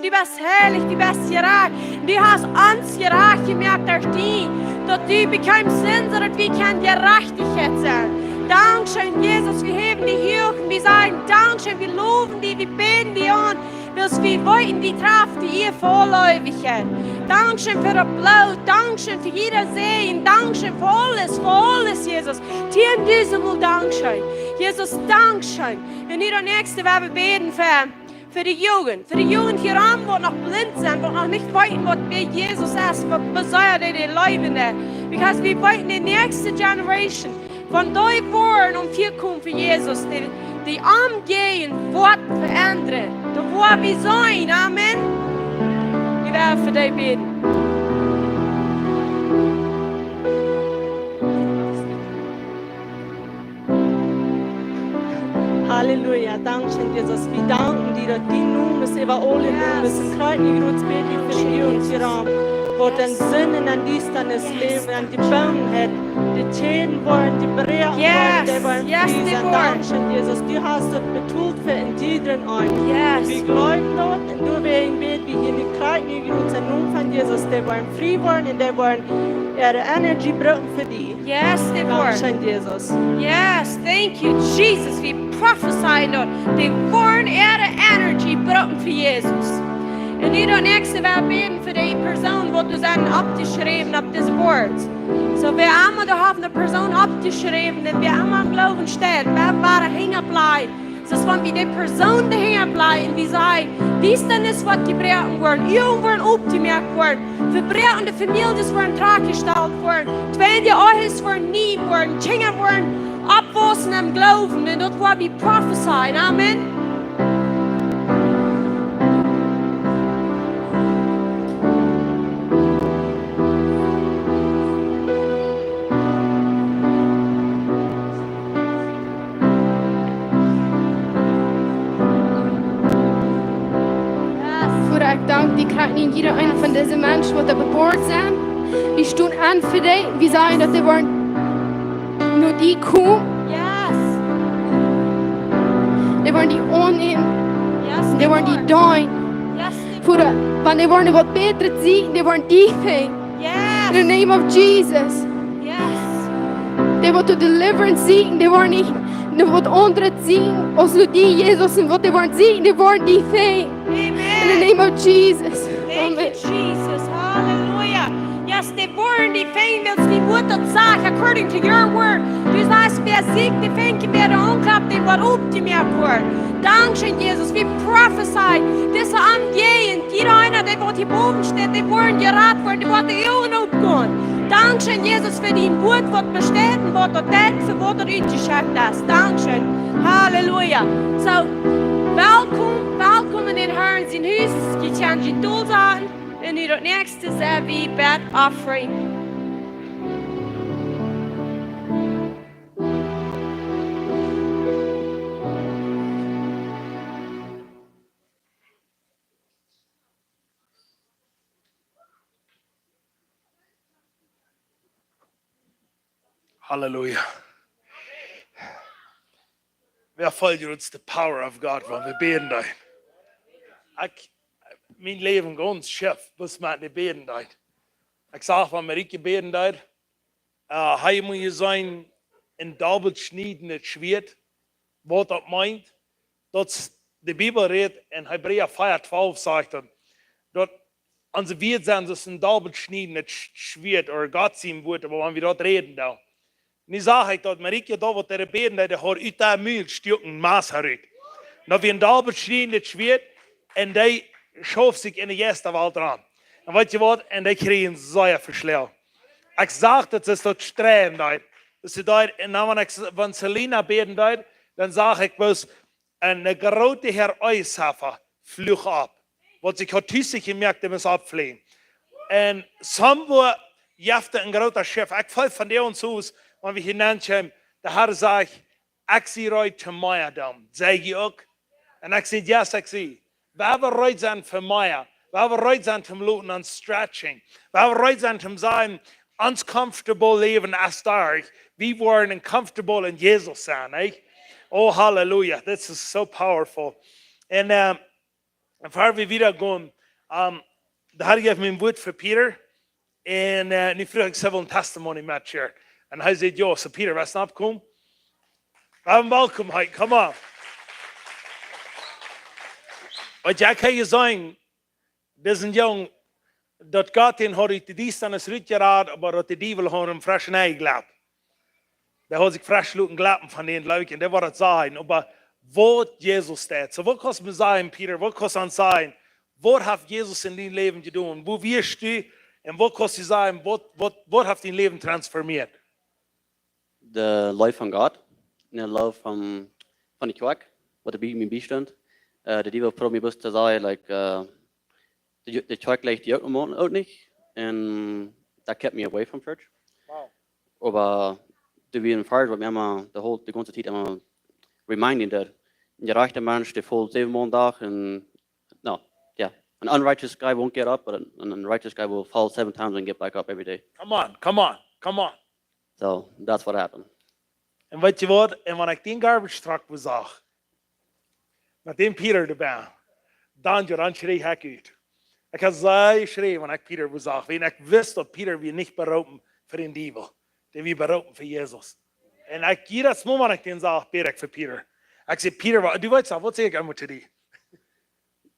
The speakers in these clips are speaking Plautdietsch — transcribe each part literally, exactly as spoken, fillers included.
Du best heilich, du best jerajcht. Du hast ons jerajcht jemoakt derch die, daut du bekjeemst Sind, soo daut wie kjennen Jerajchtichkjeit sennen. Dankscheen, Jesus, wie häwen die huach un wie sajen: Dankscheen, wie lowen die, wie bäden die aun, wiels wie weeten, du drafst die Ea fa aule Eewichkjeit. Dankscheen fa daut Bloot, dankscheen fa jieda Säajen, dankscheen fa aules, fa aules, Jesus. Tieen dusent mol dankscheen. Jesus, dankscheen. Un nu daut näakjste, wie bäden fa, fa de Jugent, fa de Jugent hia aun, waut noch blint sent, waut noch nich weeten, waut, wäa Jesus es, waut, woo sea dee, dee leewen. Because wie weeten, de näakjste generation, wan dee woaren om väakomen fa Jesus, dee, dee Omjäajent woat veendren. Doa woa wie sennen. Amen. Wie woaren fa dee bäden. Halleluja, dankscheen, Jesus. Wie danken die, daut dien Nomen es äwa aule Nomes. Yes. Un krakjt nu jrods bäd wie fa de Jugent hia aun, waut en Sind un en Diestanis läwen, en de Bindungen, de Kjäden woaren jebroaken, woaren, dee woaren frie sennen. Dankscheen, Jesus. Du hast daut betolt fa en jiedren eenen. Yes. Wie jleewen daut un doawäajen bäd wie hia nu krakjt nu jrods em Nomen von Jesus, dee woaren frie woaren un dee woaren äare Energie brucken fa die. Yes, dee woaren. Dankscheen, Jesus. Yes, thank you, Jesus. Wie prophesyen daut dee woaren äare Energie brucken fa Jesus. Un nu daut näakjste, wie bäden fa dee Persoon, waut doa sent oppjeschräwen opp dise Boards. Soo, wäa emma doa haft ne Persoon oppjeschräwen, un wäa emma em Gloowen steit, wäa woaren hinjableiwen. Daut es, wan wie de Persoon doa hinjableiwen, wie sajen: Diestanis woat jebroaken woaren, Uagen woaren oppjemoakt woaren, vebroakene Famieljes woaren trigjjestalt woaren, tweede Ehes woaren nie woaren, Kjinja woaren oppwaussen em Gloowen, un daut woa wie prophesyen. Amen. Voda, ekj dank die krakjt nu fa jieda eenen von dise Menschen, waut doa bie Boards sent. Wie stonen aun fa dee, wie sajen, daut dee woaren no die komen. Yes. Dee woaren die aunnämen. Yes, dee woaren die deenen. Yes, Voda, wan dee woaren waut Bätret seenen, dee woaren die finjen. Yes. In the name of Jesus. Yes. Dee waut deliverance seenen, dee woaren nich, dee waut aundret seenen, aus nu die, Jesus, un waut dee woaren seenen, dee woaren die finjen. Amen. In the name of Jesus. Thank you, Amen. Jesus. Halleluja. Yes, dee woaren die finjen, wiels dien Wuat daut sajcht, according to your word. Du sajchst, wäa sieekjt, dee finjt, wäa aunkloppt, dee woat oppjemoakt woaren. Dankscheen, Jesus. Wie prophesyen, dise Omjäajent, jieda eena, dee waut hia bowen steit, dee woaren jerat woaren, dee woaren de Uagen oppgonen. Dankscheen, Jesus, fa dien Wuat, waut besteit un waut daut deit, fa waut daut utjeschekjt es. Dankscheen. Halleluja. Soo, welkom, welkom en dän Harn sien Hus. Jie kjennen junt dolsaten. Un nu daut näakjste sent wie bie offering. Halleluja. Wäa feelt hia the power of God, wan wie bäden doonen? Ekj, mien Läwen gaunz shift, bloos met dee bäden doonen. Ekj sach, wan Marieke bäden deed, äh, hee mott sennen een dobbelt schniedendet Schwert, waut daut meent, daut de Bibel rät en Hebräa vea twalf, sajcht daut, daut onse Wieed sent soo aus een dobbelt schniedendet Sch-, Schwert, ooda Gott sien Wuat, oba wan wie daut räden doonen. Nu sach ekj daut Marieke doa, waut dee bäden deed, dee haud ut däm Mul stuak een Mess rut. Daut wia een dobbelt schniedendet Schwert, un dee schoof sikj en de Jeistawelt ran. Un weetst du waut? Un dee kjrieejen sea Veschlach. Ekj sach, daut see daut sträwen deed. Daut see deed, un dan, wan ekj, wan Selina bäden deed, dan sach ekj bloos, un de groote Herr Eishafer fluach opp, waut sikj haud tus sikj jemoakt, dee must oppfleajen. Un somewhere jeft et een groota Shift. Ekj feel von dee ons Hus, wan wie hia nenn kjeemen, de Herr sajcht: "Ekj sie reed to mea doonen. Sent jie uk?" Un ekj säd: "Yes, ekj sie." Wie woaren reed sennen fa mea. Wie woaren reed sennen toom loten ons stretchen. Wie woaren reed sennen toom sajen, ons comfortable Läwen es doa. Wie woaren comfortable en Jesus sennen, nich? Oh, hallelujah. This is so powerful. Un, äh, un ver wie wieda gonen, Um, de Herr jeef mie een Wort fa Peter. Un uh, nu fruach ekj, ekj well een testimony met sharen. Un hee säd: "Jo, so Peter, waut es oppjekomen?" Een Welkomheit, come on. Waut ekj hia sajen, dit es een Jung, daut Gott dän haud ut de Diestanis rutjerat, oba daut de Diewel haud am fresch nenjeglaubt. Dee haud sikj fresch loten glauben von dän, jleew ekj, un dee wort daut sajen. Oba waut Jesus deed. So, waut kaust du mie sajen, Peter? Waut kaust du ons sajen? Waut haft Jesus en dien Läwen jedonen? Wua wieescht du? Un waut kaust du sajen? Waut, waut, waut haft dien Läwen transformieet? De Leew von Gott. Un de Leew von, von de Kjoakj. Waut de Bibel mie biesteit. Uh, de Diewel proowd mie bloos to sajen, like, uh, de, de Kjoakj jlikjt die uk, uk nich. And that kept me away from church. Wow. Oba doa wia een Varsch, waut mie emma de whole, de gaunze Tiet emma reminding daut. Een jerajchta Mensch, dee fault säwen Mol een Dach un, no, yeah. An unrighteous guy won't get up, but an, an unrighteous guy will fall seven times and get back up every day. Come on, come on, come on. So, that's what happened. Un weetst du waut? Un wan ekj dän garbage truck besach, met dän Peter doabie, dan, jo, dan schreech ekj ut. Ekj haud soo jeschräajen, wan ekj Peter besach. Wiels ekj wist, daut Peter wia nich beroopen fa dän Diewel. Dee wia beroopen fa Jesus. Un ekj, jiedet Mol, wan ekj dän sach, bäd ekj fa Peter. Ekj säd: "Peter, wa-, du weetst aul, waut saj ekj emma to die?"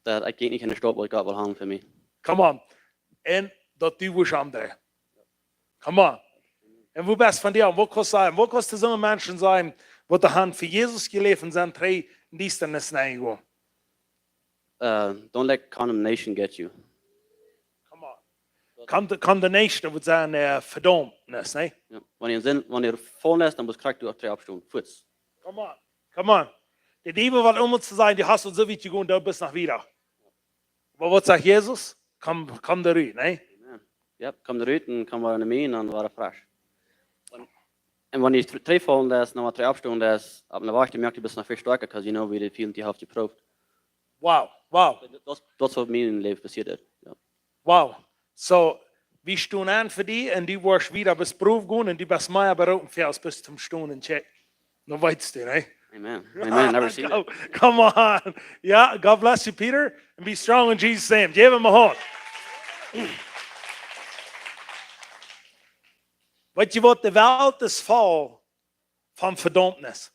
Daut ekj jinkj nich en de Staut, waut Gott well haben fa mie. Come on. Un daut du wurscht aundre. Come on. Un wua best du vondoag? Waut kaust du sajen? Waut kaust du soone Menschen sajen, waut dee han fa Jesus jeläft un sent trigj en Diestanis nenjegonen? Uh, don't let condemnation get you. Come on. Con-, condemnation, daut wudd sennen, uh, Vedaumnis, nä? Jo. Wan du en Sind, wan du faulen best, dan motst krakjt doa trigj oppstonen. Fuaz. Come on. Come on. De Diewel woat emma sajen: "Du hast aul soo wiet jegonen, du best noch wieda." Oba waut sajcht Jesus? Komm, komm doa rut, nä? Amen. Jo, komm doa rut un komm wada no mie un dan woascht du fresch. Un, un wan du tr-, trigjfaulen deist, dan wada trigj oppstonen deist, opp eene Wajch, dan moakst du bloos noch väl stoakja, 'cause you know, woo du feelst, du hast jeproowt. Wow, wow. Daut, daut es waut mie em Läwen passieet es. Jo. Wow. So, wie stonen aun fa die un du woascht wieda bie Proow gonen un du best mea beroopen fa aus best toom stonen un check. Dan weetst du, nä? Amen. Amen. Never seen it. Come, come on. Yeah, God bless you, Peter. And be strong in Jesus' name. Jeff him a hand. Weetst du waut? De Welt es voll von Vedaumnis.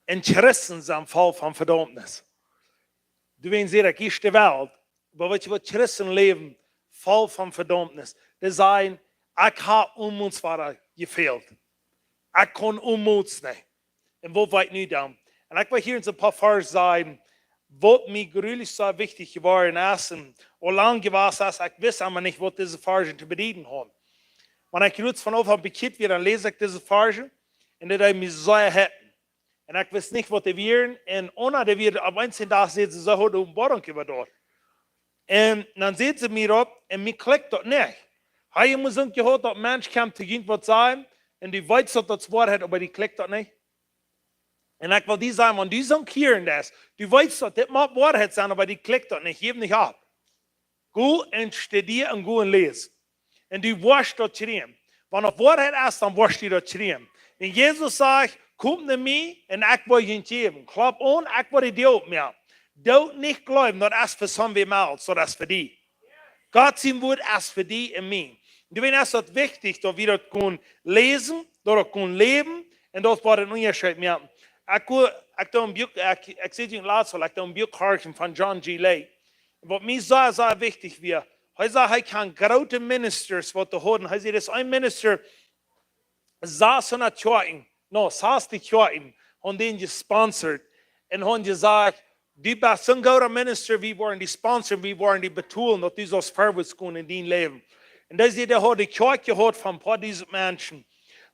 Un Christen sent voll von Vedaumnis. Du weetst, ekj, de Welt, oba weetst du waut, Christen läwen voll von Vedaumnis. Dee sajen: "Ekj hab onmols wada jefält. Ekj kaun onmols nich. Un waut woa ekj nu doonen?" Un ekj well hia een poa Varsch sajen, waut mie grulich soo wichtich jeworden es un aul lang jewast es, ekj wist emma nich, waut dise Varsch to bedieden haud. Wan ekj jrods von Aunfank bekjieet wia, dan läs ekj dise Varsch un daut deed mie sea hitten. Un ekj wist nich, waut dee wieren. Un Anna, dee wia opp eenen Dach, säd see, see haud Openboarunk äwa daut. Un dan säd see mie daut, un mie klikjt daut nich. Hab jie mol soont jehuat, daut Mensch kjemt to junt waut sajen, un du weetst, daut daut Woarheit es, oba die klikjt daut nich? Un ekj well die sajen, wan du soont hieren deist, du weetst, daut dit mott Woarheit sennen, oba die klikjt daut nich, jeff nich opp. Go un studia un go un läs. Un du woascht daut kjrieen. Wan daut Woarheit es, dan woascht du daut kjrieen. Un Jesus sajcht: "Komt no mie un ekj woa junt jäwen. Klopt aun, ekj woa de Däa opmoaken." Doo nich jleewen, daut es fa someone else, daut es fa die. Gott sien Wort es fa die un mie. Doawäajen es daut wichtich, daut wie daut kjennen läsen, daut wie daut kjennen läwen un daut woat een Unjascheet moaken. Ekj, ekj doo een Buak, ekj, ekj säd junt latst aul, ekj doo een Buak horchen von John G. Lake. Waut mie sea, sea wichtich wia, hee säd, hee kjand groote Ministers, waut dee hauden. Hee säd, daut es een Minister, sashundat Kjoakjen, no, sastich Kjoakjen, hauden dän jesponsort. Un hauden jesajcht: "Du best soon gooda Minister, wie woaren die sponsoren, wie woaren die betolen, daut du saust verwoats gonen en dien Läwen." Un dee säd, dee haud de Kjoakj jehaut von een poa dusent Menschen.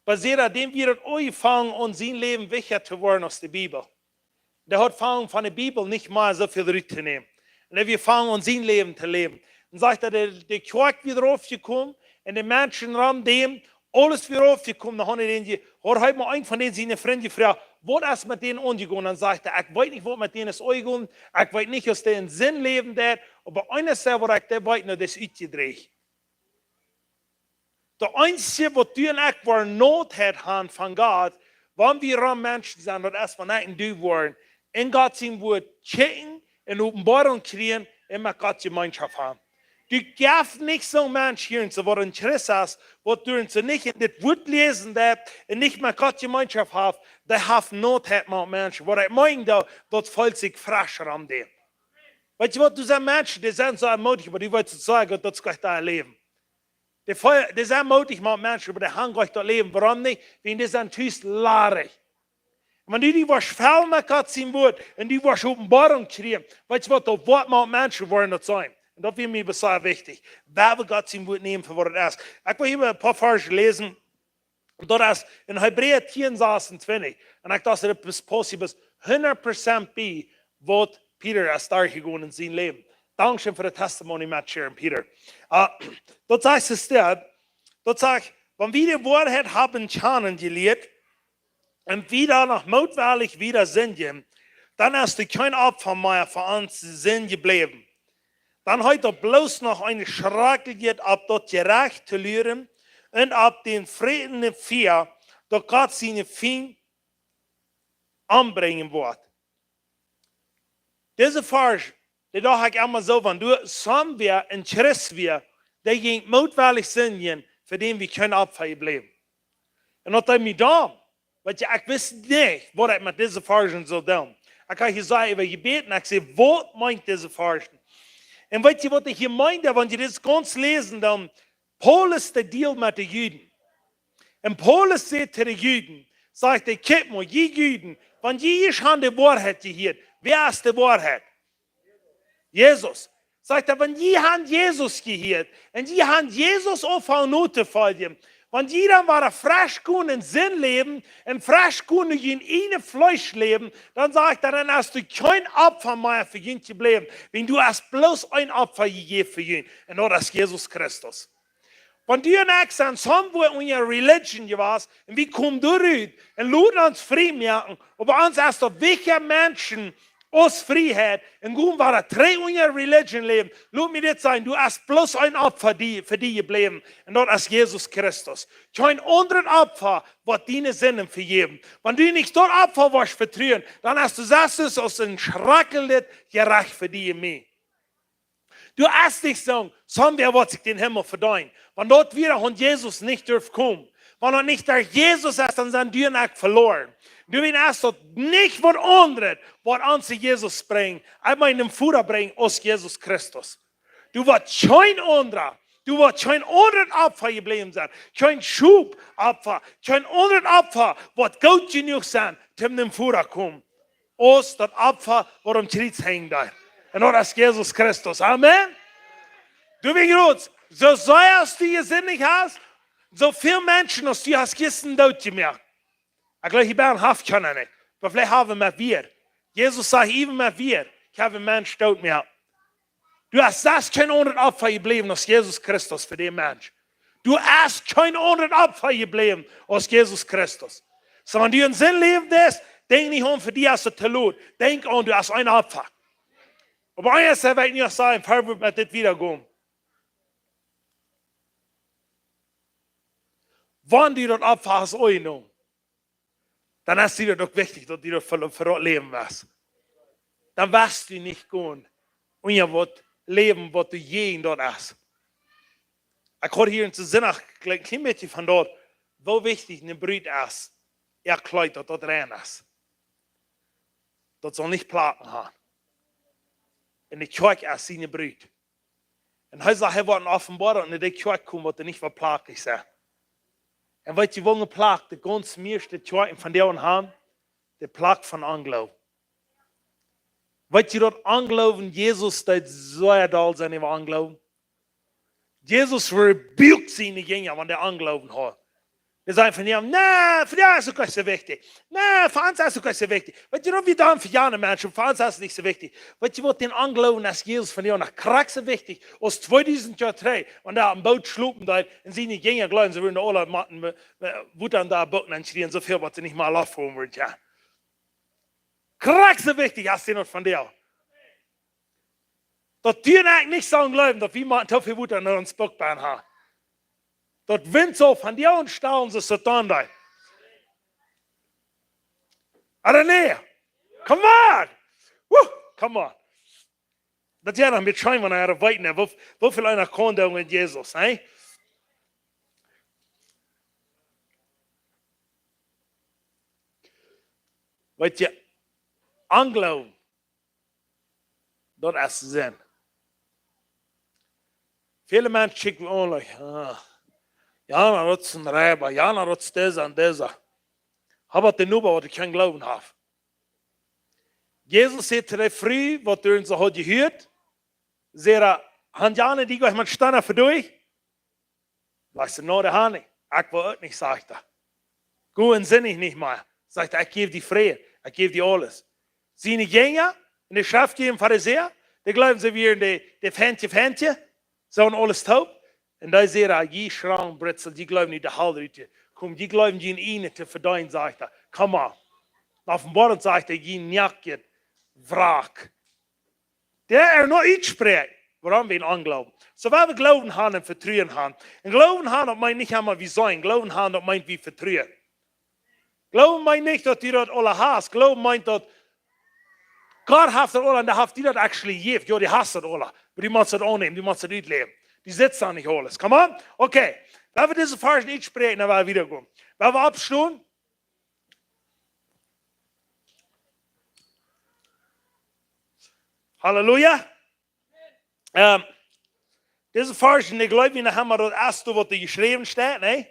Oba säd hee, däm wia daut aunjefongen, en sien Läwen wichtja to woaren aus de Bibel. Dee haud aunjefongen, von de Bibel nich mea soo väl rut to nämen. Un hee haud aunjefongen, en sien Läwen to läwen. Un sajcht hee, de, de Kjoakj wia raufjekomen un de Menschen rom däm, aules wia raufjekomen. Dan haud hee dän je-, haud hee mau eenen von dän siene Frind jefroacht: "Waut es met dän aunjegonen?" Dan sajcht hee: "Ekj weet nich, waut met dän es aunjegonen. Ekj weet nich, aus dee en Sind läwen deit. Oba eent es secha, waut ekj weet, daut es utjedrieecht." Daut eensje, waut du un ekj woaren Noot haben von Gott, wan wie rom Menschen sent, daut es, wan ekj un du woaren en Gott sien Wort kjikjen un Openboarunk kjrieen un met Gott Jemeenschoft haben. Du gaufst nich soon Mensch hia, soo waut een Christ es, waut du soo nich en dit Wort läsen deist un nich met Gott Jemeenschoft hast, dee haft Noot met Menschen. Waut ekj meen, daut, daut feelt sikj frescher aun dän. Weetst du waut, doa sent Menschen, dee sent soo mootich, oba dee weeten soo sea goot, daut es Gott äa Läwen. Dee, dee sent mootich met Menschen, oba dee haben Gott daut Läwen. Wuarom nich? Wiels dee sent tus ladich. Un wan du die woascht fellen met Gott sien Wort un du woascht Openboarunk kjrieen, weetst du waut, daut woat met Menschen woaren daut sennen. Un daut wia mie sea wichtich. Wan wie Gott sien Wort nämen fa waut et es. Ekj well hia een poa Varsch läsen. Daut es en Hebräa tieen sasuntwintich. Un ekj docht, daut es posibel hundat Prozent bie waut Peter es derchjegonen en sien Läwen. Dankscheen fa de Testimony met sharen, Peter. Ah, daut sajcht et, daut sajcht, wan wie de Woarheit haben kjanen jelieet un wie dan noch mootwellich wieda sindjen, dan es doa kjeen Opfa mea fa onse Sind jebläwen. Dan haft daut bloos noch een schrakjlichet opp daut Jerecht to luaren un opp dän frätenden Fia, daut Gott siene Fiend ombrinjen woat. Dise Varsch, dee docht ekj emma soo, wan doa soon wia, een Christ wia, dee jinkj mootwellich sindjen, fa dän wia kjeen Opfa jebläwen. Un daut deed mie dan, weetst du, ekj wist nich, waut ekj met dise Varschen sull doonen. Ekj haud jesajcht, ekj wull jebäden, ekj säd, waut meent dise Varschen? Un weetst du, waut ekj hia meend, wan jie dit gaunz läsen, dan Paulus, dee dealt met de Juden. Un Paulus säd to de Juden, sajcht hee, kjikjt mol, jie Juden, wan jie hia aun de Woarheit jehieet, wäa es de Woarheit? Jesus. Sajcht hee, wan jie haben Jesus jehieet un jie haben Jesus aunjefongen notofoljen, wan jie dan wada fresch kjennen en Sind läwen un fresch kjennen en jun ieejnet Fleesch läwen, dan sajcht hee, dan es doa kjeen Opfa mea fa junt jebläwen, wiels doa es bloos een Opfa jejäft fa junt, un daut es Jesus Christus. Wan du un ekj sent somewhere unja religion jewast, un wie komen doa rut un loten ons frie moaken, oba ons es daut wichtja Menschen aus Frieheit, un gonen wada trigj unja religion läwen, lot mie dit sajen, doa es bloos een Opfa fa die, fa die jebläwen, un daut es Jesus Christus. Kjeen aundret Opfa woat diene Sinden vejäwen. Wan du nich daut Opfa woascht vetruen, dan es doa sest aus een schrakjlichet Jerecht fa die un mie. Doa es nich soon, soon wäa waut sikj dän Himmel vedeent. Wan daut wada aun Jesus nich durf komen. Wan daut nich derch Jesus es, dan sent du un ekj veloaren. Du, wan es daut nich waut aundret, waut ons Jesus brinjt, ekj meen, dän Voda brinjt aus Jesus Christus. Doa woat kjeen aundra, doa woat kjeen aundret Opfa jebläwen sennen. Kjeen Schopopfa, kjeen aundret Opfa, waut goot jenuach sennen, toom nom Voda komen. Aus daut Opfa, waut aum Kjriez henjen deed. Un daut es Jesus Christus. Amen. Du, wie groot, soo sea aus du jesindicht hast, soo väl Menschen aus du hast jistren doot jemoakt. Ekj jleew, hia bie ons haft kjeena nich. Oba veleicht haben wie met wea. Jesus sajcht, even met wea, ekj hab een Mensch doot jemoakt. Doa es sest kjeen aundret Opfa jebläwen aus Jesus Christus fa dän Mensch. Doa es kjeen aundret Opfa jebläwen aus Jesus Christus. Soo, wan du en Sind läwen deist, denkj nich aun, fa die es et too lot. Denkj aun, doa es een Opfa. Oba eent es, well ekj nu sajen, ver wie met dit wieda gonen. Wan du daut Opfa hast aunjenomen, dan es die daut uk wichtich, daut du daut fa, fa daut Läwen west. Dan woascht du nich gonen unja waut läwen, waut du jäajen daut es. Ekj haud hia en Sinnach een kjlien bät von daut, woo wichtich eene Brut es, äa Kjleet, daut daut rein es. Daut saul nich Plaken haben. Un de Kjoakj es siene Brut. Un hee sajcht, hee woat en Openboarunk no de Kjoakj komen, waut doa nich woat plakjich sennen. Un weetst du, woo eene Plak de gaunz mieeschte Kjoakjen vondoag haben? De Plak von Ongloowen. Weetst du, daut Ongloowen, Jesus deed sea doll sennen äwa Ongloowen? Jesus rebuked siene Jinja, wan dee Ongloowen hauden. Dee säden von: "Jo, nä, fa die es et nich soo wichtich. Nä, fa ons es et nich soo wichtich." Weetst du, wie dan fa jane Menschen, fa ons es et nich soo wichtich. Weetst du waut, dän Ongloowen es Jesus vondoag noch krakjt soo wichtich aus tweedusent Joa trigj, wan hee oppem Boot schlopen deed un siene Jinja jleewden, see wudden aule motten, äh, äh, Wota en daut Boot nenschrieen, soo väl waut see nich mea aufholen wudden, jo. Krakjt soo wichtich es dän vondoag. Daut du un ekj nich sellen jleewen, daut wie mau too väl Wota en ons Boot haben. Daut Wint saul von die aunstalen, soo aus daut dan deed. Oder nä? Come on! Woo! Come on! Daut es noch met scheen, wan eena weet, nä, woo, woo väl eena kaun doonen met Jesus, nä? Weet jie, Ongloowen, daut es Sind. Väle Menschen kjikjen aun, like, ah, jo, na, daut es een Reiba, jo, na, daut es disa un disa. Oba de Noba, waut kjeen Gloowen haft. Jesus säd to de Fru, waut doa en soo haud jehieet, säd hee: "Haben jane die goa met Steena vedroagen?" Sajcht see: "Nä, dee haben nich." "Ekj well uk nich," sajcht hee. "Go un sinj nich mea." Sajcht hee: "Ekj jäw die Fräd, ekj jäw die aules." Siene Jinja un de Schreftjelieede un Farisäa, dee jleewden, see wieren de, de Feinste, Feinste, see hauden aules toop. Un dee säd: "Jie Schrankbritzel, jie jleewen nich de Hal rut. Kom, jie jleewen, jie en eene to vedeenen," sajcht hee. "Come on." Un openboa, sajcht hee, "Jie noakje Wrack." Dee es noch utjespräakjen. Wuarom? Wäajen Ongloowen. Soo, wan wie Gloowen haben un Vetruen haben. Un Gloowen haben, daut meent nich emol wie seenen. Gloowen haben, daut meent wie vetruen. Gloowen meent nich, daut du daut aula hast. Gloowen meent, daut Gott haft daut aula un dee haft die daut actually jejäft. Jo, du hast daut aula. Oba du motst daut aunnämen, du motst daut utläwen. Du sitst doa nich aules. Come on? Okay. Wan wie dise Varsch utspräakjen, dan woa wie wieda gonen. Wan wie oppstonen. Halleluja. Ähm, dise Varsch, ekj jleew, wie noch emol daut ieeschte, waut doa jeschräwen steit, nä?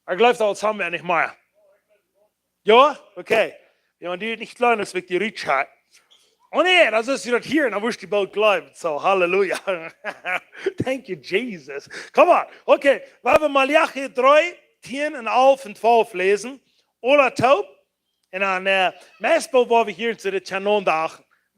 Ekj jleew, daut haben wie nich mea. Jo? Okay. Jo, un dee nich kjlien, daut es wichtich, Richard. Oh nä, daut es daut hia, dan woascht du boolt jleewen. Soo, halleluja. Thank you, Jesus. Come on. Okay, wan wie Maleachi dree, tieen un alf un twalf läsen. Aula toop. Un dan, äh, meist boolt woa wie hia en dit Kanon doa.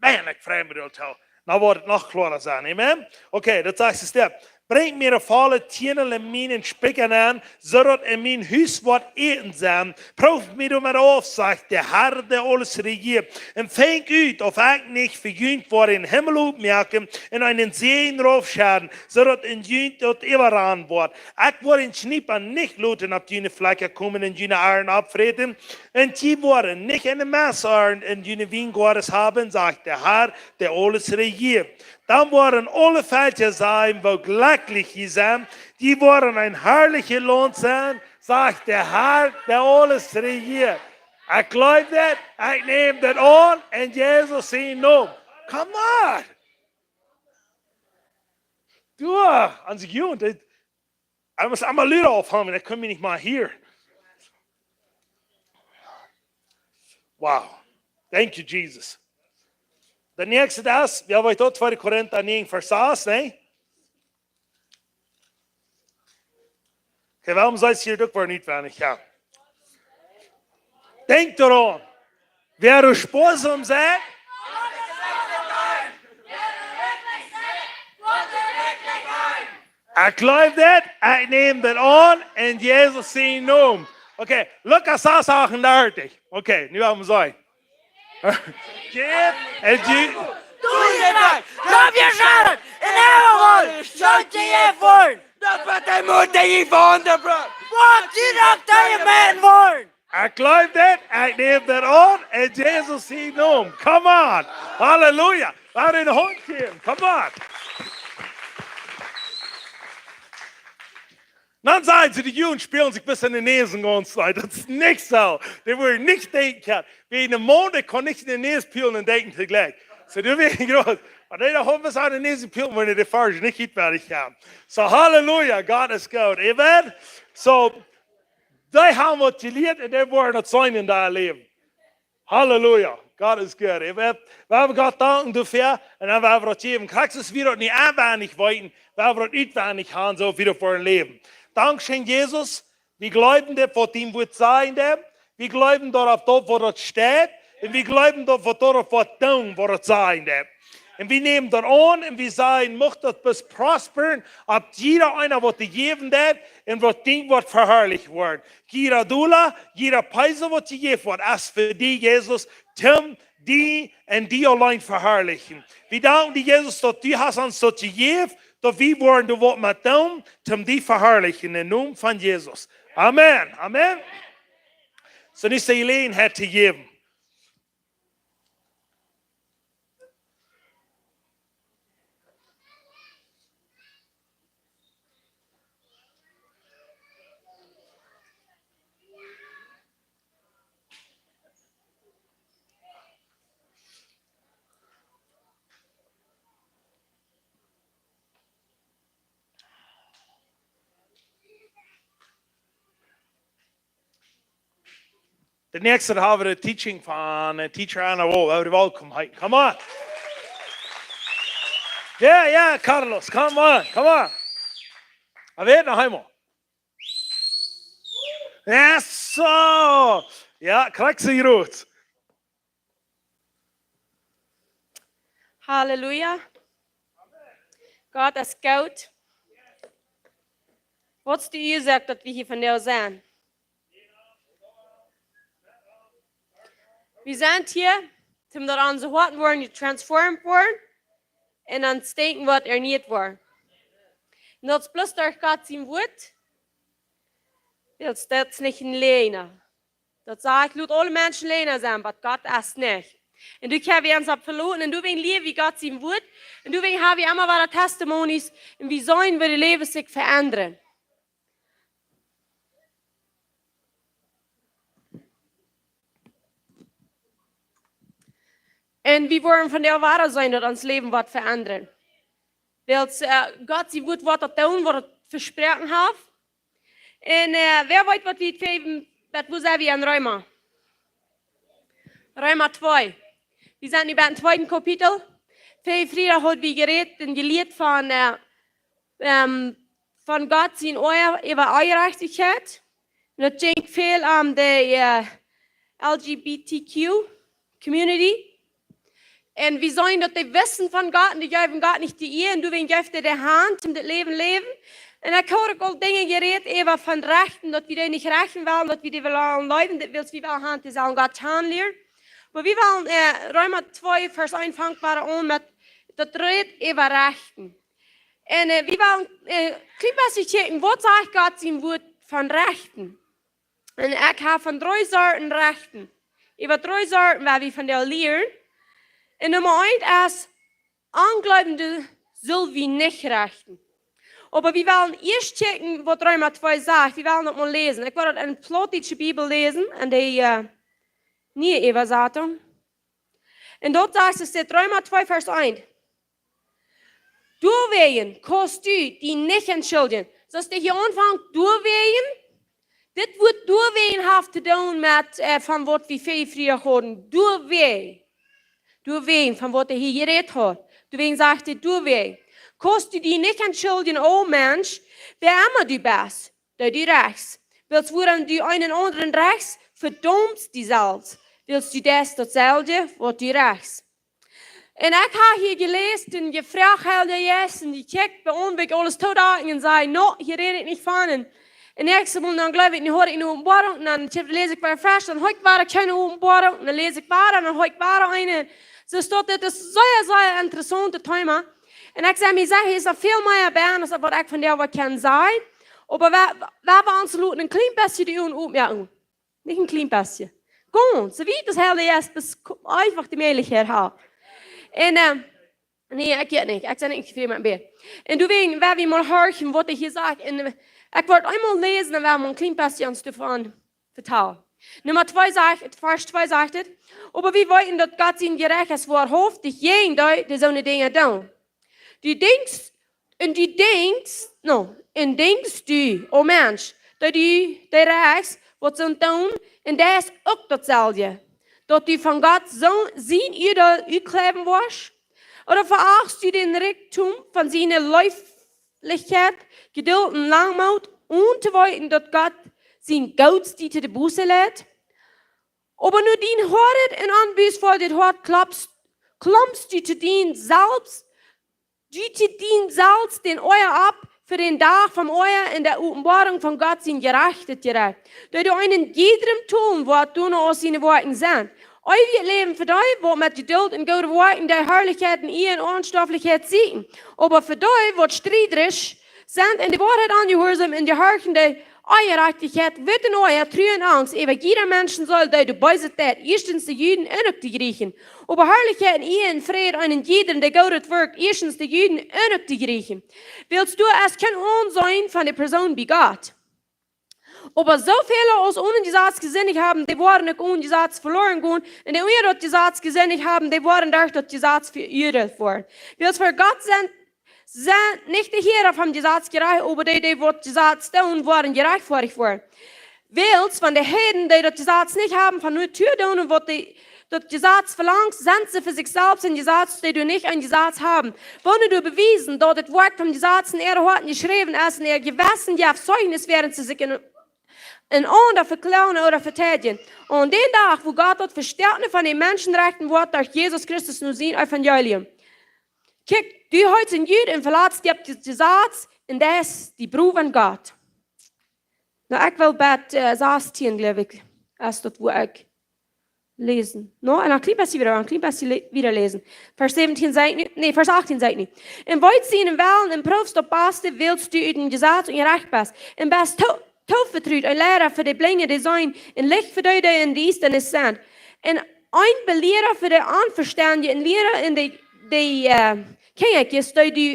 Man, ekj frei mie doa too. Dan woat et noch kloara sennen. Amen? Okay, daut sajcht de Step. Brinjt mie de volle Tiendel en mienen Spikja aun, soo daut en mien Hus woat Äten sennen. Proowt mie doamet auf, sajcht de Herr, dee aules rejieet. Un finjt ut, auf ekj nich fa junt woa dän Himmel opmoaken un eenen Säajen raufschedden, soo daut en junt daut äwarannen woat. Ekj woa dän Kjnipa nich loten opp june Flakja komen un june Arenj oppfräten. Un jie woaren nich eene Messarnt en june Wiengoades haben, sajcht de Herr, dee aules rejieet. Dan woaren aule Velkja sajen, woo jlekjlich jie sent. Jie woaren een harlichet Launt sennen, sajcht de Herr, dee aules rejieet. Ekj jleew daut, ekj näm daut aun, en Jesus sienen Nomen. Come on! Du, aun sikj, Jugend, ekj mott emma luda aufhoolen, ekj kaun mie nich mea hieren. Wow. Thank you, Jesus. De näakjste es, jo, wie daut tweede Korinta näajen, Varsch sas, nä? Okay, wuarom sent see hia uk wada nich weinich, jo? Denkjt doaraun. Wäa doa spoasam es, ekj jleew daut, ekj näm daut aun, en Jesus sienen Nomen. Okay, Lukas sas achtendartich. Okay, nu haben wie seenen. Jeft, en jie, du jeft, jeft jie Schaden, en äare Roll, schult jie jeft woaren. Daut woat de Mut, dee jie woaren, bro. Woat jie daut dee Mut woaren. Ekj jleew daut, ekj näm daut aun, en Jesus sienen Nomen. Come on. Halleluja. Lot de Haunt jäwen. Come on. Dan sajen see, de Jugend spälen sikj bat en de Näs gaunz leet. Daut es nich soo. Dee wudden nich denkjen kjennen. Wäajen een Maun, dee kaun nich en de Näs spälen un denkjen toojlikj. Soo, dee wia groot. Oba dee, dee haud bat en de Näs spälen, wan dee de Varsch nich utwenjich kaun. Soo, halleluja, Gott es goot. Amen. Soo, dee haben waut jelieet un dee woaren daut seenen en äa Läwen. Halleluja. Gott es goot. Wie, wie haben Gott danken doafäa un dan woa wie daut jäwen. Krakjt soo aus wie daut nu enwenjich weeten, woa wie daut utwenjich haben, soo aus wie daut woaren läwen. Dankscheen, Jesus. Wie jleewen daut, waut dien Wuat sajcht, Herr. Wie jleewen daut, opp daut, waut daut steit. Un wie jleewen daut, waut daut, opp waut doonen, waut daut sajcht, Herr. Un wie nämen daut aun un wie sajen, mucht daut bloos prosperen, opp jieda eena, waut dee jäwen deit, un waut dien Wuat veharlicht woat. Jieda Dolla, jieda Peso, waut jejäft woat, es fa die, Jesus, toom die un die auleen veharlichen. Wie danken die, Jesus, daut du hast ons daut jejäft, daut wie woaren doa waut met doonen, toom die veharlichen, en Nomen von Jesus. Amen. Amen. Soo, nu es de Jeläajenheit to jäwen. De näakjste haben wie de teaching von, eh, teacher Anna Wohl. Everybody welcome. Hey, come on. Yeah, yeah, Carlos, come on, come on. Wie woaren noch eemol. Yes, so. Ja, krakjt soo groot. Halleluja. Gott es goot. Waut es de Uasoak, daut wie hia vondoag sent? Wie sent hia, om daut onse Hoaten woaren, dee transformed woaren, un ons Denkjen woat erniet woaren. Un daut es bloos derch Gott sien Wuat, wiels daut es nich een Läajna. Daut sajcht, lot aule Menschen Läajna sennen, oba Gott es nich. Un doa kjenn wie ons opp veloten, un doawäajen lia wie Gott sien Wuat, un doawäajen ha wie emma wada Testimonies, un wie seenen, woo de Läwes sikj veendren. Un wie woaren vondoag wada seenen, daut ons Läwen woat veendren. Wiels, eh, Gott sien Wuat woat daut doonen, waut et vesproaken haft. Un, eh, wäa weet, waut wie tweewen, bat woo sent wie aun Reema? Reema twee. Wie sent nu bie daut tweede Kapitel. Väajen Friedach haud wie jerät un jelieet von, eh, ehm, von Gott sien Oaja äwa Onjerajchtichkjeit. Un daut jinkj väl om de, eh, L G B T Q community. Un wie seenen, daut dee wisten von Gott un dee jeewen Gott nich de Ea. Un doawäajen jeef hee de Haunt, om daut Läwen läwen. Un ekj haud uk aul Dinja jerät äwa von Rechten, daut wie dee nich rechten wellen, daut wie dee wellen leewen, daut wiels wie wellen han, dee sellen Gott kjanen lieren. Oba wie wellen, eh, Reema twee, Varsch eent fangt wada aun met, daut rät äwa Rechten. Un, eh, wie wellen, eh, kjlien bät kjikjen, waut sajcht Gott sien Wuat von Rechten? Un ekj hab von dree Sorten Rechten. Äwa dree Sorten, waut wie vondoag lieren. Un Numma eent es, Onjleewende sell wie nich rechten. Oba wie wellen ieescht kjikjen, waut Reema twee sajcht. Wie wellen daut mol läsen. Ekj well daut en de plautdietsche Bibel läsen, en de, eh, niee Äwasatunk. Un doa sajcht et, Reema twee, Varsch eent. Doawäajen kaust du die nich entschuldjen. Soo aus dee hia aunfangt, doawäajen, dit Wuat doawäajen haft to doonen met, eh, von waut wie väl frieha hauden. Doawäajen. Doawäajen, von waut hee hia jerät haud. Doawäajen sajcht hee, doawäajen kaust du die nich entschuldjen, o Mensch, wäa emma du best, dee du rechst. Wiels wuarom du eenen aundren rechst, vedaumst du die selfst. Wiels du deist daut selwje, waut du rechst. Un ekj hab hia jeläst un jefroacht, Heilja Jeist, un dee kjikjt bie ons, woo ekj aules toodakjen un säd, no, hia räd ekj nich von. Un, un näakjstet Mol, dan jleew ekj, nu hia ekj ne Openboarunk, dan läs ekj wada fresch, dan hab ekj wada kjeene Openboarunk, dan läs ekj wada, dan hab ekj wada eene. Soo es daut, dit es sea, sea interessauntet Thema. Un ekj saj mie, saj, hia es väl mea bie, aus waut ekj vondoag waut kaun sajen. Oba wie, wie, wie ons loten een kjlien bät de Uagen opmoaken. Nich een kjlien bät. Gaunz, soo wiet aus Heilja Jeist, daut es ko-, eefach de Mäajlichkjeit haft. Un, eh, nä, ekj weet nich. Ekj sie nich tofräd met mien Bät. Un doawäajen, wie wellen mol horchen, waut hee hia sajcht. Un, eh, ekj well eemol läsen, un wie wellen een kjlien bät ons doavon vetalen. Numma twee sajcht, Varsch twee sajcht et: Oba wie weeten, daut Gott sien Jerecht es woarhauftich jäajen dee, dee soone Dinja doonen. Du denkjst, un du denkjst, no, un denkjst du, o Mensch, daut du dee rechst, waut soo doonen, un daut es uk daut selwje, daut du von Gott soo, sien Uadeel utkjliewen woascht? Ooda veachtst du dän Rikjdom von siene Leeflichkjeit, Jedult un Langmoot, onen to weeten, daut Gott sien Goodet die to de Buße leit? Oba no dien hoadet un onbußvolljet Hoat klopst, klompst du to die selfst, du to die selfst dän Oaja opp fa dän Dach vom Oaja un de Openboarunk von Gott sien jerajchtet Jerecht, dee doa eenen jiedrem tolen woat, doano aus siene Woakjen sent. Eewjet Läwen fa dee, waut met Jedult un goode Woakjen de Harlichkjeit un Ea un Onstoaflichkjeit sieekjen. Oba fa dee, waut striedrich sent un de Woarheit onjehuarsaum un jehorchen de Onjerajchtichkjeit, woat een Oaja, Trua un Angst äwa jieda Menschen sennen, dee de Beeset deit, ieeschtens de Juden un uk de Jrieechen. Oba Harlichkjeit un Ea un Fräd eenen jiedrem, dee Goodet wirkjt, ieeschtens de Juden un uk de Jrieechen. Wiels doa es kjeen Aunseenen von de Persoon bie Gott. Oba soo väle aus onen Jesaz jesindicht haben, dee woaren uk onen Jesaz veloaren gonen. Un dee unja daut Jesaz jesindicht haben, dee woaren derch daut Jesaz veuadeelt woaren. Wiels ver Gott sent, sent nich de Hiera vom Jesaz jerajcht, oba dee, dee waut Jesaz doonen, woaren jerajchtfoadicht woaren. Wiels von de Heiden, dee daut Jesaz nich haben, von Natua doonen waut dee, daut Jesaz velangt, sent see fa sikj selfst een Jesaz, dee doa nich een Jesaz haben. Woone doa bewiesen, daut daut Wuat vom Jesaz en äare Hoaten jeschräwen es, en äa Jewessen jeft Zeichnis, wäarent see sikj en, enaunda veklonen ooda veteidjen. Aun dän Dach, wua Gott daut Vestoakne von de Menschen rechten woat derch Jesus Christus no sien Evangelium. Kjikj, du heetst een Jud un velatst die opp daut Jesaz, un daut es de Bruch von Gott. Nu, ekj well bat, äh, sastieen, jleew ekj, es daut, wua ekj läsen. Nu, un een kjlien bät wieda, een kjlien bät le-, wieda läsen. Varsch säwentieen sajcht nu, nä, Varsch achtieen sajcht nu: "Un weet sienen Wellen un proofst daut baste, wiels du ut een Jesaz unjarecht best. Un best to-, tovetrut, een Liera fa de Blinje, dee seenen, un Licht fa dee, dee en Diestanis sent. Un een Beliera fa de Onvestendje, un Liera fa de, de, äh, Kjinjakjes, dee du,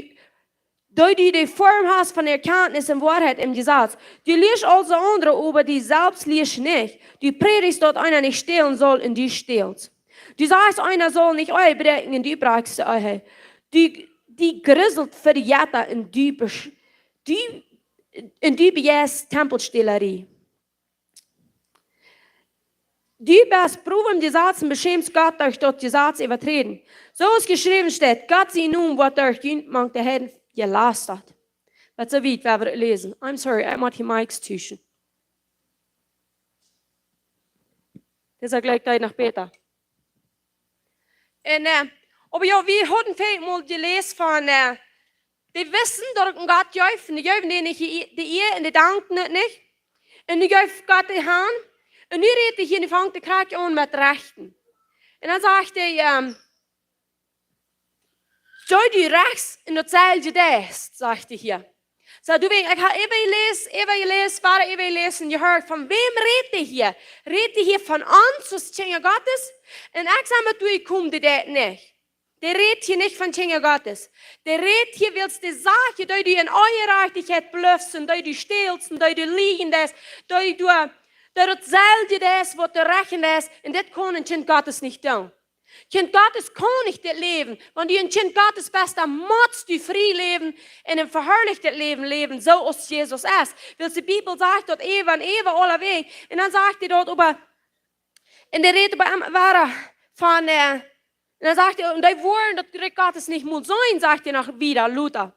dee du de Form hast von Erkjantnis un Woarheit em Jesaz. Du lieescht aulsoo aundre, oba die selfst lieescht nich. Du prädichst, daut eena nich stälen saul, un du stäls. Du sajchst, eena saul nich Ehe bräakjen, un du brakjst de Ehe. Du, du griesst fa de Jetta, un du besch-, du, un du bejeist Tempelstälerie. Du best Prow em Jesaz un beschämst Gott derch daut Jesaz äwaträden. Soo aus jeschräwen steit: Gott sien Nomen woat derch junt mank de Heiden jelastat." Waut soo wiet, wie woaren läsen. I'm sorry, ekj mott hia Mikes tuschen. Dit es jlikj noch bäta. Un, äh, oba jo, wie hauden väl mol jeläst von, äh, dee wisten, daut et een Gott jeef, un dee jeewen dän nich de Ea un dee dankten et nich. Un nu jeef Gott de Haunt, un nu rät hee hia, nu fangt hee krakjt aun met rechten. Un dan sajcht hee, ähm, "Soo du rechst un daut selwje deist", sajcht hee hia. Soo, du weetst, ekj hab äwa jeläst, äwa jeläst, wada äwa jeläst un jehieet, von wäm rät hee hia? Rät hee hia von ons aus Kjinja Gottes? Un ekj saj mau, du, ekj kom, dee deit nich. Dee rät hia nich von Kjinja Gottes. Dee rät hia, wiels de Sachen, dee du en Onjerajchtichkjeit blifst, un dee du stäls, un dee du liejen deist, dee du, dee daut selwje deist, waut du rechten deist, un dit kaun een Kjint Gottes nich doonen. Kjint Gottes kaun nich dit läwen. Wan du een Kjint Gottes best, dan motst du frie läwen un een veharlichtet Läwen läwen, soo aus Jesus es. Wiels de Bibel sajcht, daut Eva un Eva aulawäajen, un dan sajcht hee daut äwa, un dee rät äwa, äwa, von, äh, un dan sajcht hee, un dee woaren daut Rikj Gottes nich mol seenen, sajcht hee noch wieda, lota.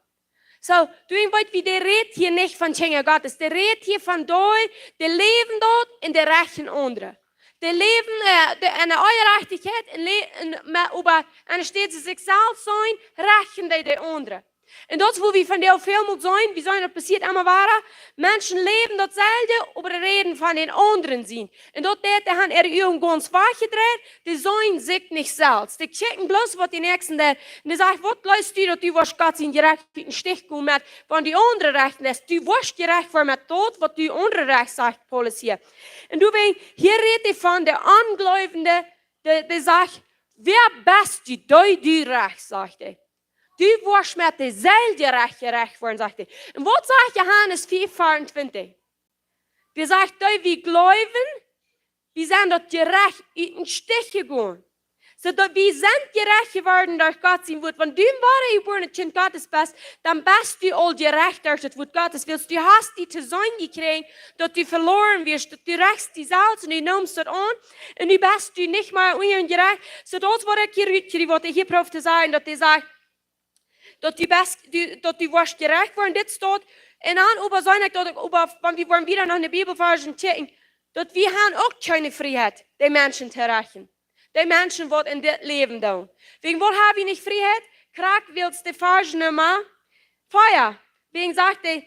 Soo, du weetst, wie dee rät hia nich von Kjinja Gottes. Dee rät hia von dee, dee läwen daut un dee rechten aundre. Dee läwen, äh, dee, en de Onjerajchtichkjeit un lä-, un, mau, oba enne Städ see sikj selfst seenen, rechten dee de aundre. Un daut es, wua wie vondoag väl mol seenen, wie seenen, daut passieet emma wada. Menschen läwen daut selwje, oba dee räden von dän aundren sien. Un daut deit, dee han äare Uagen gaunz wajchjedreit, dee seenen sikj nich selfst. Dee kjikjen bloos, waut de Näakjste deit. Un dee sajcht, waut jleefst du, daut du woascht Gott sien Jerecht ut dän Stich gonen met, wan du aundre rechten deist? Du woascht jerecht woaren met daut, waut du aundre rechst, sajcht Paulus hia. Un du weetst, hia rät hee von de Onjleewende, dee, dee sajcht, wäa best du, dee du rechst, sajcht hee. Du woascht met de selwje Jerecht jerecht woaren, sajcht hee. Un waut sajcht Johanes vea, veeauntwintich? Dee sajcht, dee wie jleewen, wie sent daut Jerecht ut dän Stich jegonen. Soo daut wie sent jerecht jeworden derch Gott sien Wuat. Wan du een wadajebuarenet Kjint Gottes best, dan best du aul jerecht derch daut Wuat Gottes. Wiels du hast die to seenen jekjräajen, daut du veloaren wieescht, daut du rechst die selfst un du neemst daut aun. Un nu best du nich mea unja Jerecht. Soo daut, waut ekj hia rutkjrieech, waut hee hia proowt to sajen, daut hee sajcht, daut du best, du, daut du woascht jerecht woaren, dit steit. Un dan oba saj ekj daut, oba wan wie woaren wieda no de Bibelvarschen kjikjen, daut wie han uk kjeene Frieheit, de Menschen to rechten. De Menschen, waut en dit Läwen doonen. Wäajen waut ha wie nich Frieheit? Krakjt wiels de Varsch Numma vea. Wäajen sajcht hee,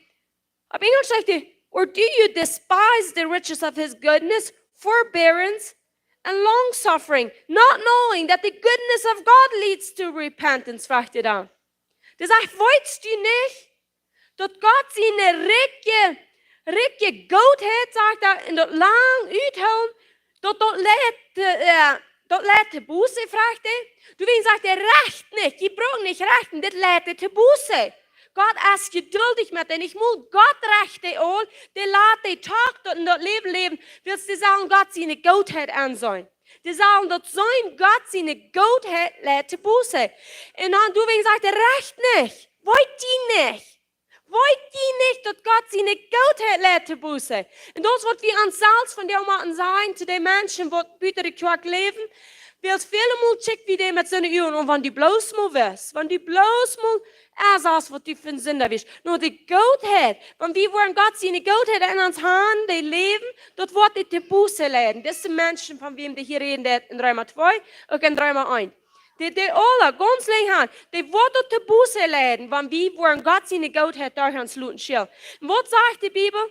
opp Enjlisch sajcht hee, "Or do you despise the riches of his goodness, forbearance, and long-suffering, not knowing that the goodness of God leads to repentance?" Froagt hee dan. Dee sajcht, weetst du nich, daut Gott siene rikje, rikje Gootheit, sajcht hee, un daut lang uthoolen, daut, daut leit, äh, daut leit to Buße, froagt hee. Du weetst, sajcht hee, recht nich, jie brucken nich rechten, dit leit to Buße. Gott es jeduldich met an. Nich mol Gott recht dee aul, dee lat dee toch daut en daut Läwen läwen, wiels dee sellen Gott siene Gootheit aunseenen. Dee sellen daut seenen, Gott siene Gootheit leit to Buße. Un dan, du weetst, sajcht hee, recht nich, weet jie nich, Weet jie nich, daut Gott siene Gootheit leit to Buße? Un daut es waut wie ons selfst vondoag motten sajen to de Menschen, waut buten de Kjoakj läwen. Wiels väle Mol kjikj wie dee met soone Uagen aun, wan du bloos mol wist, wan du bloos mol, ah, soo aus waut du fa een Sinda best. No, de Gootheit, wan wie woaren Gott siene Gootheit en ons han, dee Läwen, daut woat dee to Buße leiden. Dise Menschen, von wäm dee hia räden deit en Reema twee, uk en Reema eent. Dee, dee aula, gaunz lenjd han, dee woat daut to Buße leiden, wan wie woaren Gott siene Gootheit derch ons loten schienen. Un waut sajcht de Bibel?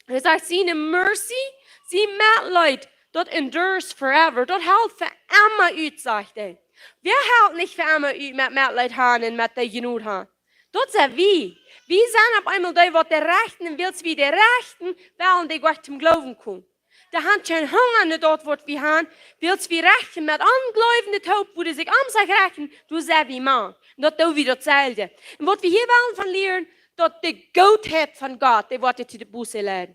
Hee sajcht, siene mercy, sien Metleet, daut endures forever. Daut helt fa emma ut, sajcht hee. Wäa helt nich fa emma ut met Metleet han un met de Jnod han? Daut sent wie. Wie sent opp eemol dee, waut de Rajchte, un wiels wie de Rajchte, wellen dee goanich toom Gloowen komen. Dee han kjeen Hunga no daut, waut wie han, wiels wie rajchten met onjleewende toop, woo dee sikj om sikj rajchten, doa sent wie mau. Un daut doo wie daut selwje. Un waut wie hia wellen von lieren, daut de Gootheit von Gott, dee woat to de Buße leiden.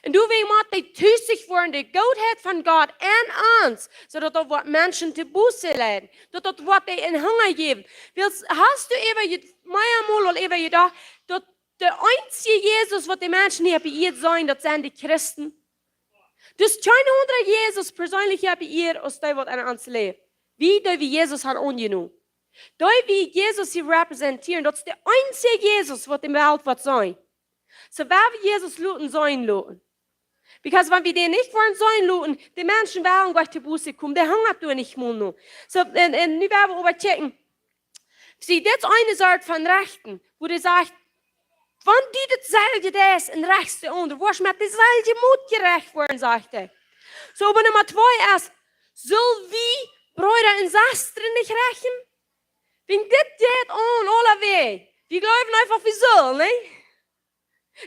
Un doawäajen mott dee tusich woaren, de Gootheit von Gott en ons, soo daut daut woat Menschen to Buße leiden, daut daut woat dee een Hunga jäwen. Wiels, hast du äwa je-, mea mol aul äwa jedocht, daut de eensje Jesus, waut de Menschen hia opp de Ieed seenen, daut sent de Christen? Daut es kjeen aundra Jesus perseenlich hia opp de Ieed aus dee, waut en ons läft. Wie, dee wie Jesus han aunjenomen. Dee wie Jesus hia representieren, daut es de eensje Jesus, waut de Welt woat seenen. Soo, wan wie Jesus loten seenen loten. Because wan wie dän nich woaren seenen loten, de Menschen wellen goanich to Buße komen, dee hungren doa nich mea no. Soo, un, un nu woa wie äwa kjikjen. See, dit es eene Sort von Rajchten, woo dee sajcht, wan du daut selwje deist un rajchst de aundre, woascht met de selwje Mot jerajcht woaren, sajcht hee. Soo, oba Numma twee es, sell wie Breeda un Sestren nich rajchten? Wäajen dit jeit aun aulawäajen. Wie jleewen eefach, wie sellen, nä?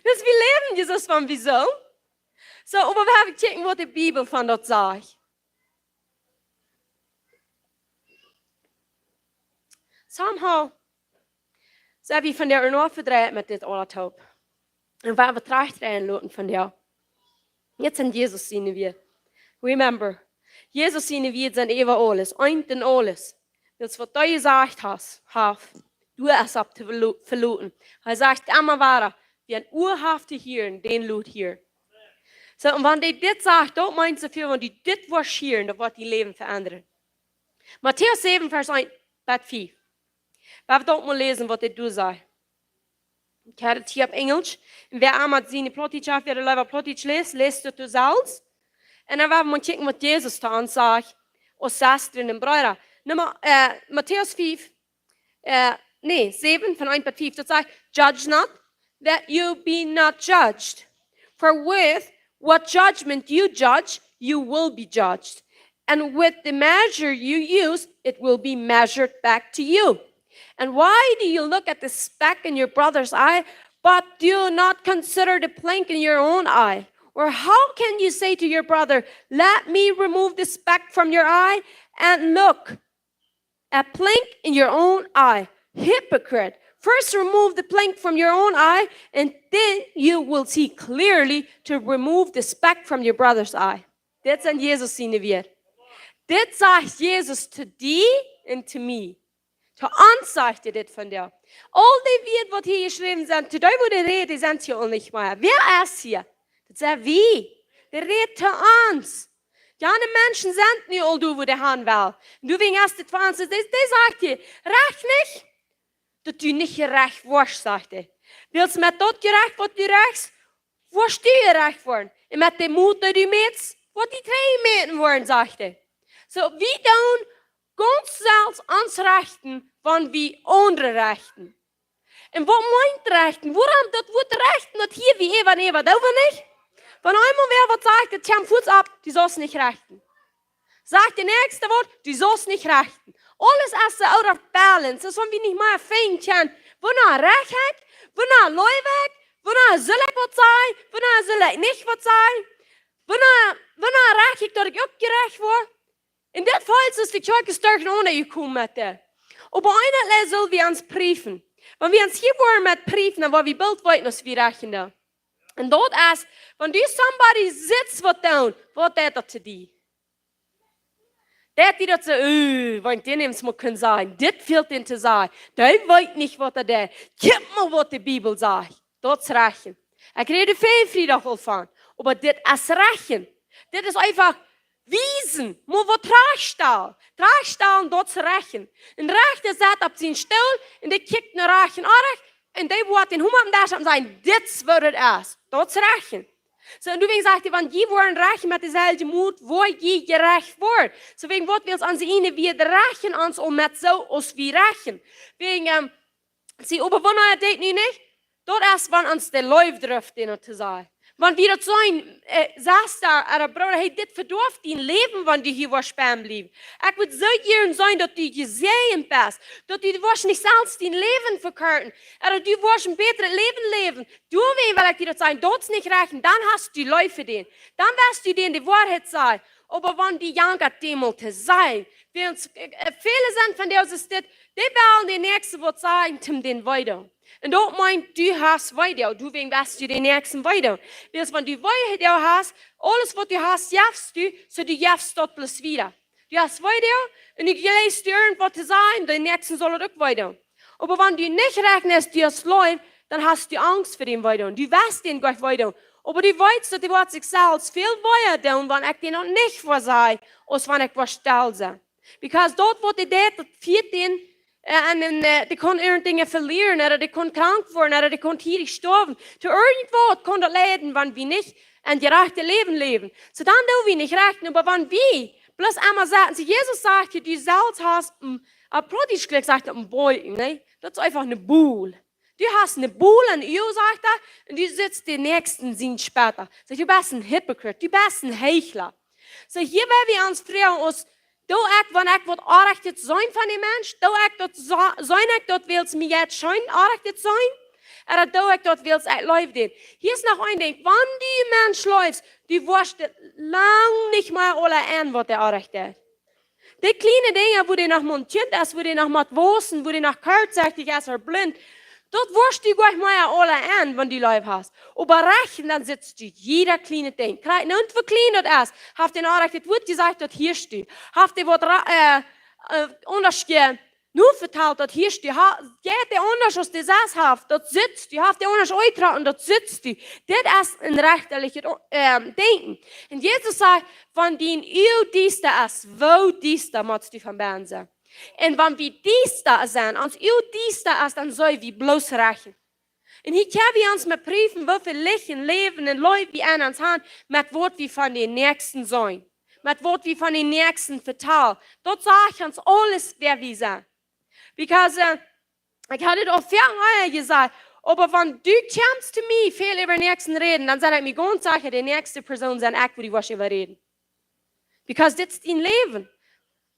Daut wie läwen, Jesus, wan wie sellen. Soo, oba wie woaren kjikjen, waut de Bibel von daut sajcht. Somehow sent wie von doa noch vedreit met dit aula toop. Un woa wie trigj dreien loten von doa. Jie sent Jesus siene Wieed. Remember, Jesus siene Wieed sent äwa aules, eent en aules. Daut es waut hee jesajcht haft, haft. Du hast opp to velo-, veloten. Hee sajcht emma wada, wäa een Ua haft to hieren, dän lot hieren. Soo, un wan hee dit sajcht, daut meent soo väl, wan du dit woascht hieren, daut woat dien Läwen veendren. Matäus säwen, Varsch eent bat fiew. Woa wie daut mol läsen, waut hee doa sajcht. Ekj hab daut hia opp Enjelsch. Un wäa emma siene Plautdietsch haft, wäa leewa Plautdietsch läst, läst daut doa selfst. Un dan woa wie mol kjikjen, waut Jesus to ons sajcht, aus Sestren un Breeda. Numma, äh, Matäus fiew, äh, nä, säwen von eent bat fiew. Daut sajcht, "Judge not, that you be not judged. For with what judgment you judge, you will be judged. And with the measure you use, it will be measured back to you. And why do you look at the speck in your brother's eye, but do not consider the plank in your own eye? Or how can you say to your brother, 'Let me remove the speck from your eye,' and look a plank in your own eye? Hypocrite! First remove the plank from your own eye, and then you will see clearly to remove the speck from your brother's eye." Dit sent Jesus siene Wieed. Dit sajcht Jesus to die un to mie. To ons sajcht hee dit von doa. Aul dee Wieed, waut hia jeschräwen sent, to dee, waut hee rät, dee sent hia aul nich mea. Wäa es hia? Daut sent wie. Dee rät to ons. Jane Menschen sent nu aul doa, wua dee han wellen. Un doawäajen es dit fa ons, dee, dee sajcht hia, recht nich, daut du nich jerajcht woascht, sajcht hee. Wiels met daut Jerecht, waut du rajchst, woascht du jerajcht woaren. Un met dän Mot, dän du mätst, woat die trigj jemäten woaren, sajcht hee. Soo, wie doonen gaunz selfst ons rechten, wan wie aundre rechten. Un waut meent rechten? Wuarom daut Wuat rechten, daut hia wie äwa un äwa, daut wie nich? Wan eemol wäa waut sajcht, daut kjemt fuaz opp, du saust nich rechten. Sajcht de näakjste Wort, du saust nich rechten. Aules es soo out of balance, daut wie nich mea finjen kjennen, wanea rajcht ekj, wanea leew ekj, wanea sull ekj waut sajen, wanea sull ekj nich waut sajen, wanea, wanea rajcht ekj, daut ekj uk jerajcht woa. Un dit feelt soo aus de Kjoakj es derchenaunda jekomen met dit. Oba eent sull wie ons prüfen. Wan wie ons hia woaren met prüfen, dan woa wie boolt weeten, aus wie rechten doonen. Un daut es, wan du somebody sitst waut doonen, waut deit daut to die? Deit dee daut soo, äh, wan dee eemol mol kunn sajen, dit fält dän to sajen. Dee weet nich, waut hee deit. Kjikj mol, waut de Bibel sajcht. Daut es Rechten. Ekj räd väl Friejoa aul von. Oba dit es Rechten. Dit es eefach wiesen. Mol waut trigjstalen. Trigjstalen, daut es Rechten. Een Rechta sett opp sienen Stool un dee kjikjt no rajchts un links un dee woat dän Homa oppem Desch opp un sajen, dit es waut et es. Daut es Rechten. Soo, un doawäajen sajcht hee, wan jie woaren rechten met deeselwje Mot, woa jie jerecht woaren. Soo, wäajen waut wie ons aun de eene, wie rechten ons om met soo aus wie rechten. Wäajen, ähm, see, oba wan hee daut nu nich, daut es, wan ons de Leew drift, dän to sajen. Wan wie daut seenen, äh, Sesta ooda Brooda, hey, dit vedoaft dien Läwen, wan du hia woascht bennen bliewen. Ekj wudd soo jieren seenen, daut du jesäajent best, daut du woascht nich selfst dien Läwen vekorten, ooda du woascht een bätret Läwen läwen. Doawäajen well ekj die daut sajen, daut es nich recht, un dan hast du Leew fa dän. Dan woascht du dän de Woarheit sajen. Oba wan du jankat dän mol to sajen, wie ons, äh, äh, väle sent von dee, aus dit, dee wellen dän Näakjsten waut sajen, om dän wee doonen. Un daut meent, du hast wee jedonen, doawäajen woascht du dän Näakjsten wee doonen. Wiels wan du wee jedonen hast, aules waut du hast, jefst du, soo du jefst daut bloos wieda. Du hast wee jedonen, un du jleichst die irjentwaut to sajen, dän Näakjsten saul et uk wee doonen. Oba wan du nich rechten best, du hast Leew, dan hast du Angst fa dän wee doonen. Du woascht dän goanich wee doonen. Oba du weetst, daut dee woat sikj selfst väl wee doonen, wan ekj dän noch nich woa sajen, aus wan ekj woa stell sennen. Because daut waut dee deit, daut fieet dän, äh, aun een, äh, dee kaun irjent Dinja velieren, ooda dee kaun krank woaren, ooda dee kaun tiedich stoawen. To irjentwaut kaun daut leiden, wan wie nich een jerajchtet Läwen läwen. Soo dan doo wie nich rechten, oba wan wie bloos emma sajen, soo Jesus sajcht hia, du selfst hast een, opp Plautdietsch jlikj sajcht daut een Bolkjen, nä? Daut es eefach een Bol. Du hast een Bol aun de Uag, sajcht hee, un du sitst dän Näakjsten sien Spott. Sajcht, du best een Hypocrite, du best een Heichla. Soo hia woa wie ons froagen, aus, doo ekj, wan ekj waut Orrajchtet seen von dän Mensch, doo ekj daut, seen ekj daut, wiels mie jeit scheen Orrajchtet seen, ooda doo ekj daut, wiels ekj Leew doonen? Hia es noch een Dinkj, wan du een Mensch leefst, du woascht et lang nich mea aula enn, waut dee orrajcht deit. Dee kjliene Dinja, wua dee noch mau een Kjint es, wua dee noch mott wausen, wua dee noch kortsechtich es ooda blint, daut woascht du goanich mea aula enn, wan du Leew hast. Oba rechten, dan sitst du jieda kjlienet Dinkj. Krakjt nu, woo kjlien daut es. Haft dee een orrajchtet Wuat jesajcht, daut hieescht du. Haft dee waut ra-, äh, äh, aundasch je-, nu vetalt, daut hieescht du. Ha-, jeit dee aundasch aus dee sest haft, daut sitst du. Haft dee aundasch utjetrocken, daut sitst du. Dit es een rechterlichet, ähm, Denkjen. Un Jesus sajcht, wan dien Uag diesta es, woo diesta motst du von bennen sennen. Un wan wie diesta sent, ons Uag diesta es, dan sent wie bloos rechten. Un hia kjenn wie ons mau priefen, woo väl Licht un Läwen un Leew wie enn ons haben, met waut wie von dän Näakjsten seenen, met waut wie von dän Näakjsten vetalen. Daut sajcht ons aules, wäa wie sent. Because, äh, ekj haud et aul väl mol jesajcht, oba wan du kjemst to mie väl äwa Näakjsten räden, dan sie ekj mie gaunz secha, de näakjste Persoon sie ekj, wua du woascht äwa räden. Because dit es dien Läwen.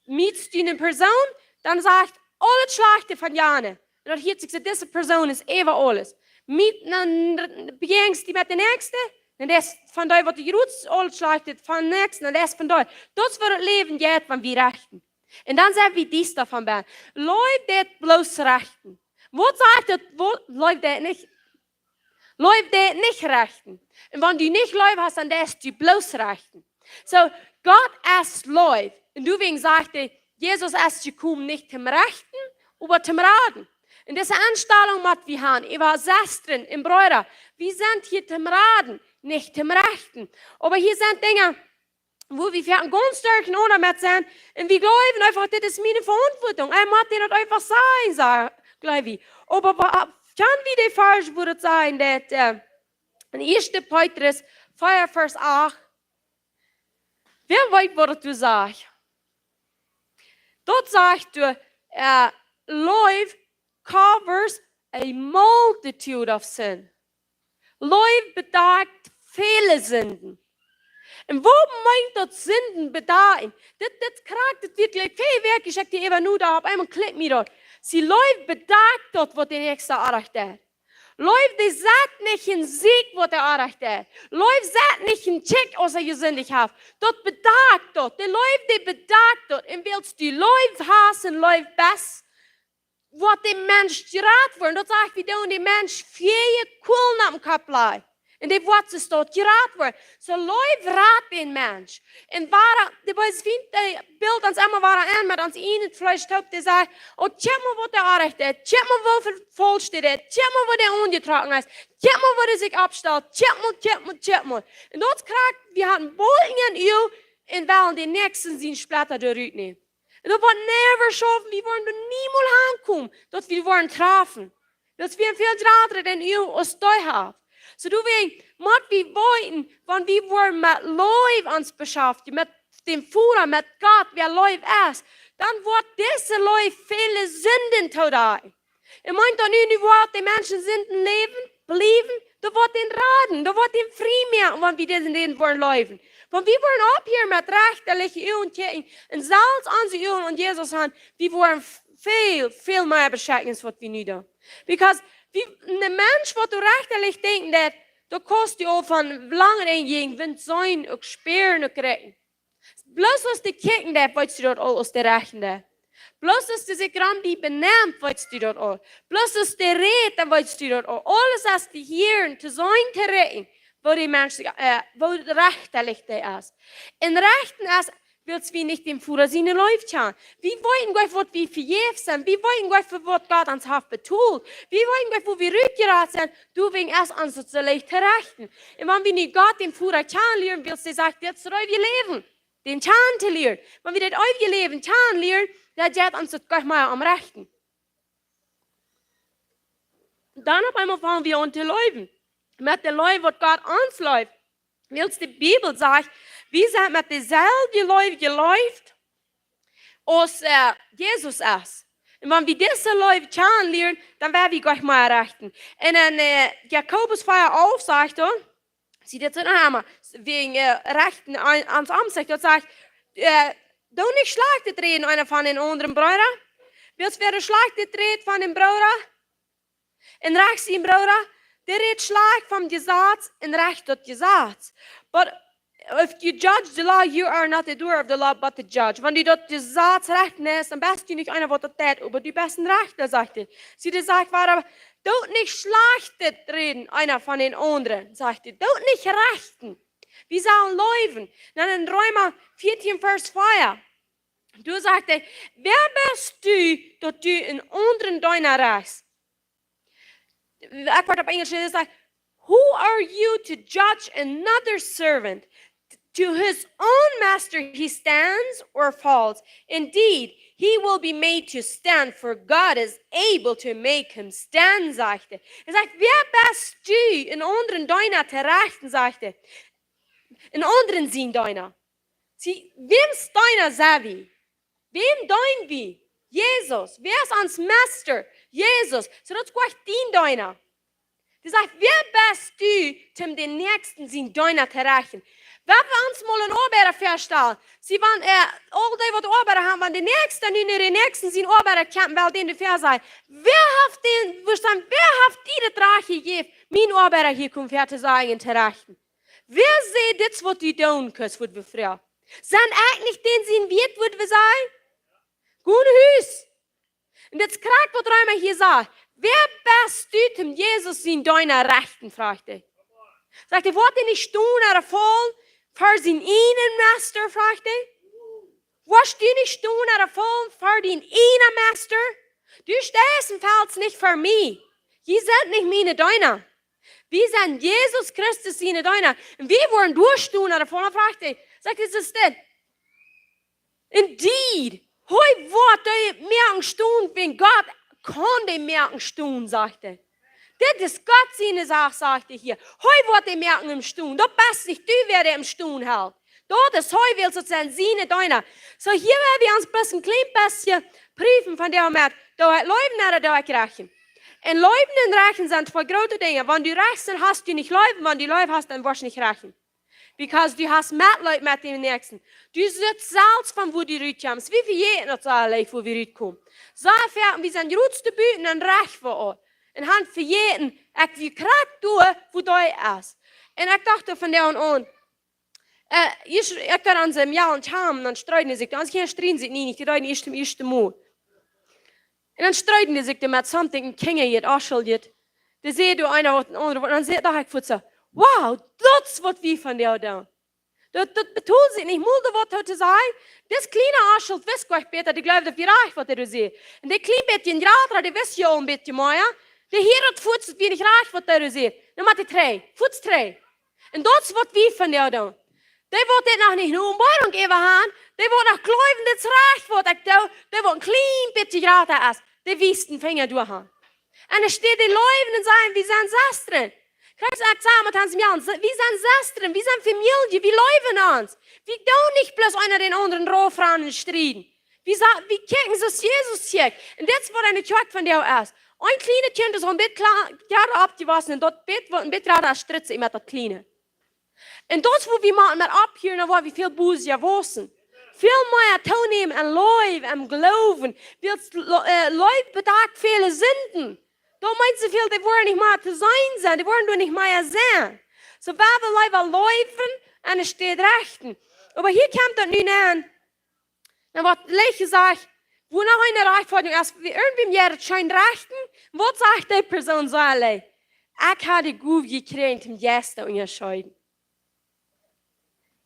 Mietst du eene Persoon, dan sajcht aul daut Schlajchte von jane. Un daut hieet sikj soo, dise Persoon es äwa aules. Miet, dan bejäajenst du met de näakjste, un dee es von dee, waut du jrod aul daut Schlajchte von näakjsten, un dee es von dee. Daut es woo daut Läwen jeit, wan wie rechten. Un dan sent wie diesta von bennen. Leew deit bloos rechten. Waut sajcht daut? Waut, Leew deit nich Leew deit nich rechten. Un wan du nich Leew hast, dan deist du bloos rechten. Soo, Gott es Leew. Un doawäajen sajcht hee, Jesus es jekomen nich toom rechten, oba toom raden. Un dise Enstalunk mott wie haben, äwa Sestren un Breeda. Wie sent hia toom raden, nich toom rechten. Oba hia sent Dinja, wua wie veleicht gaunz derchenaunda met sent. Un wie jleewen eefach, dit es miene Veauntwuatunk. Ekj mott dee daut eefach sajen, sa-, jleew wie. Oba wa-, kjenn wie dän Varsch, wua daut sajcht, daut, äh, enn ieeschte Petrus vea, Varsch acht. Wäa weet, waut daut doa sajcht? Daut sajcht doa, äh, Leew covers a multitude of sin. Leew bedakjt väle Sinden. Un waut meent daut, Sinden bedakjen? Dit, dit krakjt, dit werkjlich, väl Wäakj, ekj hab dee äwa nu doa, opp eemol klikjt mie daut. See, Leew bedakjt daut, waut de näakjsta orrajcht deit. Leew, dee sajcht nich en sikj, waut dee orrajcht deit. Leew sajcht nich en sikj, aus hee jesindicht haft. Daut bedakjt daut. De Leew, dee bedakjt daut. Un wiels du Leew hast un Leew best, woat de Mensch jerat woaren. Daut sajcht, wie doonen dän Mensch väl Kulen oppem Kopp lajen. Un dee woat soo stoakj jerat woaren. Soo Leew rat dän Mensch. Un wada, de beese Fient, dee bilt ons emma wada en met ons ieejnet Fleesch toop, dee sajcht: "Oh, kjikj mol, waut dee aunrajcht haft. Kjikj mol, woo väl faulsch dee haft. Kjikj mol, woo dee aunjetrocken es. Kjikj mol, woo dee sikj oppstalt. Kjikj mol, kjikj mol, kjikj mol." Un daut krakjt, wie haben Boljen em Uag un wellen dän Näakjsten sien Spletta doa rutnämen. Un daut woat never schaufen, wie woaren doa niemols aunkomen, daut wie woaren trafen. Daut wie een väl jratret Uag aus dee haben. Soo doawäajen mott wie weeten, wan wie woaren met Leew ons beschaftjen, met dän Voda, met Gott, wäa Leew es, dan woat dise Leew väle Sinden toodakjen. Un meent daut nu, nu woat de Menschen Sinden läwen, bliewen, daut woat dän raden, daut woat dän frie moaken, wan wie disen Deel woaren leewen. Wan wie woaren opphieren met rechtalich Uagen kjikjen un selfst onse Uagen aun Jesus han, wie woaren väl, väl mea beschekjen aus waut wie nu doonen. Because wie, een Mensch, waut doa rechtalich denkjen deit, daut kaust du aul von lang enjäajen, wan sien uk spieren uk rieekjen. Bloos aus dee kjikjen deit, weetst du daut aul aus dee rieekjen deit. Bloos aus dee sikj rom die benemt, weetst du daut aul. Bloos aus dee rät, dan weetst du daut aul. Aules es dee hieren, to seenen, to rieekjen, woo dee Mensch, äh, woo rechtalich dee es. Un rechten es, wiels wie nich dän Voda siene Leew kjanen. Wie weeten goanich, waut wie vejäft sent. Wie weeten goanich, fa waut Gott ons haft betolt. Wie weeten goanich, woo wie rutjerat sent. Doawäajen es ons daut soo leicht to rechten. Un wan wie nu Gott, dän Voda, kjanen lieren, wiels dee sajcht, dit es daut eewje Läwen, dän kjanen to lieren. Wan wie daut eewje Läwen kjanen lieren, dan jeit ons daut goanich mea om rechten. Dan opp eemol fangen wie aun to leewen. Met de Leew, waut Gott ons leeft. Wiels de Bibel sajcht, wie sent met deeselwje Leew jeleeft aus, äh, Jesus es. Un wan wie dise Leew kjanen lieren, dan woa wie goanich mea rechten. Un en, äh, Jakobus vea alf sajcht doa, see, dit es een Hamma, wäajen, äh, rechten aun, aun ons Aunjesecht, daut sajcht, äh, doo nich schlajchtet räden eena von dän aundren Brooda. Wiels wäa schlajchtet rät von dän Brooda, un rajcht sien Brooda, dee rät schlajcht vom Jesaz un rajcht daut Jesaz. But if you judge the law, you are not a doer of the law, but a judge. Wan du daut Jesaz rechten deist, dan best du nich eena, waut daut deit, oba du best een Rechta, sajcht hee. See, dee sajcht: "Wada, doo nich schlajchtet räden eena von dän aundren", sajcht hee. Doo nich rechten. Wie sellen leewen. Dan en Reema vieetieen, Varsch vea. Doa sajcht hee: "Wäa best du, daut du een aundren Deena rajchst?" Ekj woa opp Enjlisch, dee sajcht: "Who are you to judge another servant? To his own master he stands or falls. Indeed, he will be made to stand, for God is able to make him stand," sajcht hee. Hee sajcht: "Wäa best du, een aundren Deena to rechten?" sajcht hee. Een aundren sien Deena. See, wäms Deena sent wie? Wäm deenen wie? Jesus. Wäa es ons Master? Jesus. Soo daut es goanich dien Deena. Dee sajcht: "Wäa best du, om dän Näakjsten sien Deena to rechten?" Wan wie ons mol een Oabeida väastalen, see, wan, äh, aul dee, waut Oabeida haben, wan de Näakjste nu no dän Näakjsten sien Oabeida kjemt, well dän de Väa sajen: "Wäa haft dän, vestonen, wäa haft die daut Rajcht jejäft, mien Oabeida hia kjemt väa to sajen un to rechten?" Wäa sajcht dit, waut du doonen kaust, wudd wie froagen. Sent ekj nich dän sien Wieet, wudd wie sajen? Go no Hus. Un dit es krakjt, waut Reema hia sajcht. Wäa best du, om Jesus sien Deena rechten, froagt hee. Sajcht hee: "Woat hee nich stonen ooda faulen fa sien eejnen Master?" froagt hee. "Woascht du nich stonen ooda faulen fa dien eejnen Master? Du steist un fällst nich fa mie. Jie sent nich miene Deena. Wie sent Jesus Christus siene Deena. Un wie woaren doa stonen ooda faulen?" froagt hee. Sajcht hee: "Dit es dit. Indeed, hee woat dee moaken stonen, wiels Gott kaun dee moaken stonen," sajcht hee. Dit es Gott siene Sach, sajcht hee hia. Hee woat dee moaken em stonen. Daut best nich du, wäa dee em stonen helt. Daut es hee, wiels daut sent siene Deena. Soo, hia woa wie ons bloos een kjlien bät proowen von dee met, doo ekj leewen ooda doo ekj rechten? Un leewen un rechten sent twee groote Dinja. Wan du rechtst, dan hast du nich Leew. Wan du Leew hast, dan woascht nich rechten. Because du hast Metleet met dän Näakjsten. Du sitst selfst von wua du rutkjemst. Wie vejäten daut soo leicht, wua wie rutkomen. Soo foaken, wie sent jrod buten un rechten fa aul. Un han vejäten, ekj well krakjt doa, wua dee es. Un ekj docht doa von doa aun, äh, ekj, ekj docht aun sien Mejal un Tjam, dan streeden dee sikj. Dan kjennen strieden sikj nich, nich, dee deeden ieescht, ieescht mol. Un dan streeden dee sikj doa met something, een Kjinja, een Oschel, een. Dee säd doa eena waut een aundra waut. Un dan säd, docht ekj fuaz soo: Wow, daut es waut wie vondoag doonen. Daut, daut betolt sikj nich mol doa waut to sajen. Dis kjliene Oschult wist goanich bäta, dee jleewd daut wia rajcht waut hee säd. Un dee kjlien bät jrata, dee wist je aul een bät mea. Dee hieed daut fuats, daut wia nich rajcht waut hee säd. Dan mott hee trigj, fuats trigj. Un daut es waut wie vondoag doonen. Dee waut dit noch nich ne Openboarunk äwa han, dee waut noch jleewen, dit es rajcht waut ekj doo, dee waut een kjlien bät jrata es, dee wiest dän Finja doa han. Un dan steit dee leewen un sajen, wie sent Sestren. Krakjt aus ekj säd, Matthias, wie sent Sestren, wie sent Famielje, wie leewen ons. Wie doonen nich bloos eena dän aundren rauf rannen un strieden. Wie, sa- wie kjikjen soo aus Jesus kjikjt. Un dit es waut enne Kjoakj vondoag es. Een kjlienet Kjint es aul een bät kla- jrata oppjewossen un daut bät waut een bät jrata es, stritt sikj met daut Kjliene. Un daut es wua wie motten met opphieren, dan woa wie väl busier wausen. Väl mea toonämen en Leew, em Gloowen. Wiels Le- äh, Leew bedakjt väle Sinden. Daut meent soo väl, dee woaren nich mea to seenen sennen, dee woaren doa nich mea sennen. Soo, wie wellen leewa leewen un enne Städ rechten. Oba hia kjemt daut nu aun. Dan woat leicht jesajcht, wua noch eene Rajchtfoadjunk es, wie irjentwäm jeit daut scheen rechten, waut sajcht dee Persoon soo leicht? Ekj hab de Gow jekjräajen, toom Jeista unjascheeden.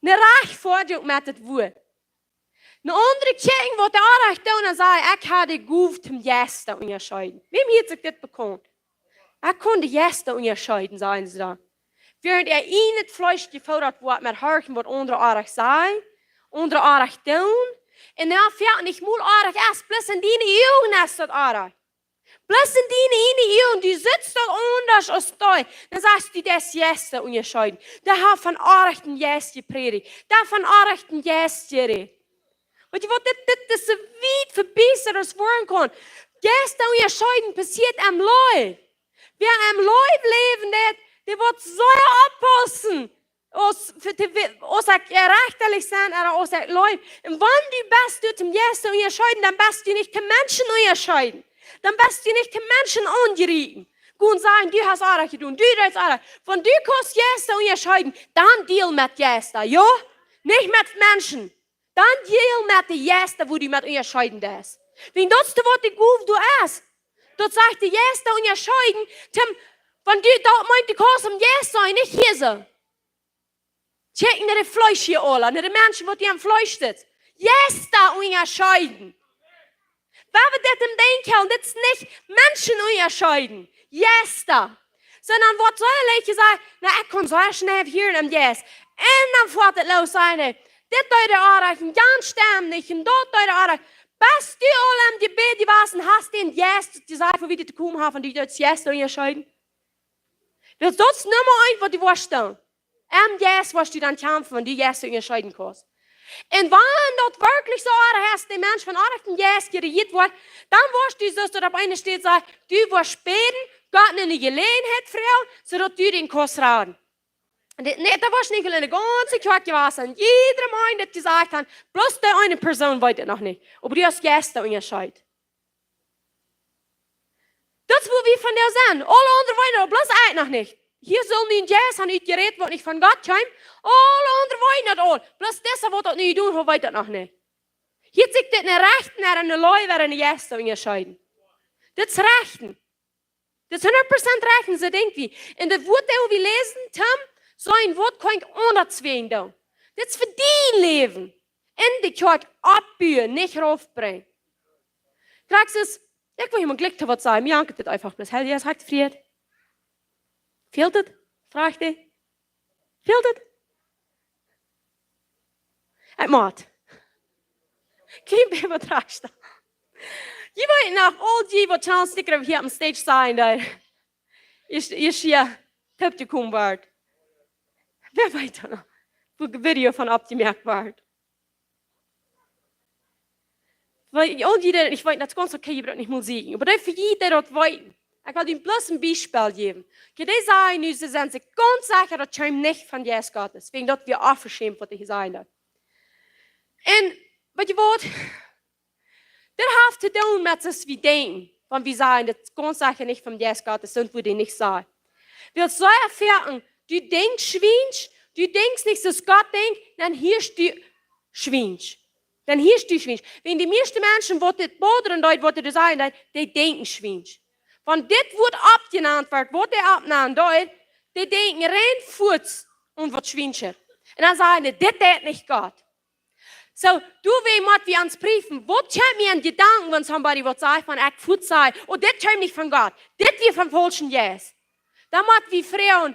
Ne Rajchtfoadjunk met daut Wuat. Ne aundre kjikjen waut dee orrajcht doonen un sajen, ekj hab de Gow, toom Jeista unjascheeden. Wäm hieet sikj dit bekaunt? Ekj kaun de Jeista unjascheeden, sajen see dan. Wäarent eena en daut Fleesch jefoodat woat met horchen waut aundre orrajcht sajen, aundre orrajcht doonen. Un dan fält nich mol orrajcht, es bloos en diene Uagen es daut orrajcht. Bloos en diene, diene Uagen, du sitst daut aundasch aus dee. Dan sajchst du, dee es Jeista unjascheeden. Dee haft von orrajchten Jeist jeprädicht. Dee haft von orrajchten Jeist jerät. Weetst du waut, dit, dit es soo wiet vebie aus daut woaren kaun. Jeista unjascheeden passieet em Leew. Wäa em Leew läwen deit, dee woat sea oppaussen, aus, fa de, aus ekj jerajchticht sie ooda aus ekj leew. Un wan du best, du toom Jeista unjascheeden, dan best du nich toom Menschen unjascheeden. Dan best du nich toom Menschen aunjrieten. Gonen sajen, du hast orrajcht jedonen, du deist orrajcht. Wan du kaust Jeista unjascheeden, dan deal met Jeista, jo? Nich met Menschen. Dan deal met de Jeista, wua du met unjascheeden deist. Wiels daut es waut de Gow doa es. Daut sajcht de Jeista unjascheeden, toom, wan du daut meent, du kaust em Jeist sennen, nich hia soo. Kjikj no de Fleesch hia aula, no de Menschen waut hia em Fleesch sitt. Jeista unjascheeden. Wan wie dit em Denkj hoolen, dit es nich Menschen unjascheeden. Jeista. Sonda waut saul ekj sajen? Na, ekj kaun soo schnell hia em Jeist. Un dan foat et los, sajen, dit deed dee orrajcht, un dan stemt nich, un daut deed dee orrajcht. Best du aul em Jebäd jewast un hast dän Jeist jesajcht, fa woo du to komen hast, un du deist Jeista unjascheeden? Wiels daut es Numma eent waut du woascht doonen. Em Jeist woascht du dan kjamfen, wan du Jeista unjascheeden kaust. Un wan daut werkjlich soo es, daut de Mensch von orrajchten Jeist jerejieet woat, dan woascht du soo daut opp eene Städ sajcht, du woascht bäden, Gott ne Jeläajenheit froagen, soo daut du dän kaust raden. Un dit, nä, daut woascht nich aul enne gaunze Kjoakj jewast, un jieda Maun daut jesajcht haft, bloos dee eene Persoon weet et noch nich. Oba du hast Jeista unjascheeden. Daut es wua wie vondoag sent. Aule aundre weeten daut, bloos ekj noch nich. Hia saul nu een Jeist aun utjerät woaren, waut nich von Gott kjemt. Aule aundre weeten daut aul. Bloos dee waut daut nu doonen, weet daut noch nich. Hia sitt dit nich rajcht, nich aun de Leew, nich aun de Jeista unjascheeden. Dit es rechten. Dit es hundat Prozent rechten, soo denkj wie. Un daut Wuat, daut wie läsen, toom, soo een Wuat kaun ekj aundasch wäajen doonen. Dit es fa dien Läwen. Un de Kjoakj oppbuen, nich raufbrinjen. Krakjt es, ekj well jemaunt jlikj to waut sajen, mie jankat dit eefach bloos. Hee, jie sennen tofräd? Fält et? Froagt hee. Fält et? Ekj mott. Kjeen bät waut rajcht. Jie weeten noch, aul dee waut Charles Sticker hia opp de Stage sajen, dee es, es hia toopjekomen wort. Wäa weet daut noch? Wua de Video von oppjemoakt wort. Wiels, jo, dee, ekj weet, daut es gaunz okay, jie brucken nich mol sieekjen. Oba dee fa jie, dee daut weeten. Ekj well junt bloos een Biespel jäwen. Kjikj, dee sajen nu, see sent sikj gaunz secha, daut kjeem nich von Jesus Christus. Wäajen daut wia onveschämt, waut hee sajen deed. Un, weetst du waut? Daut haft to doonen met woo wie denkjen. Wan wie sajen, daut es gaunz secha nich von Jesus Christus, dan wudd hee nich sajen. Wiels soo foaken, du denkjst schwiensch, du denkjst nich soo aus Gott denkjt, dan hieescht du schwiensch. Dan hieescht du schwiensch. Wäajen de mieeschte Menschen, waut dit bothern deit, waut hee sajen deit, dee denkjen schwiensch. Wan dit Wuat oppjenant woat, waut hee oppnant deit, dee denkjen rein fuaz aun waut Schwienschet. Un dan sajen dee: "Dit deit nich Gott." So, doawäajen mott wie ons prüfen, waut kjemt mie en Jedanken, wan somebody waut sajcht, wan ekj fuaz saj: "Oh, dit kjemt nich von Gott. Dit wia von faulschen Jeist." Dan mott wie froagen: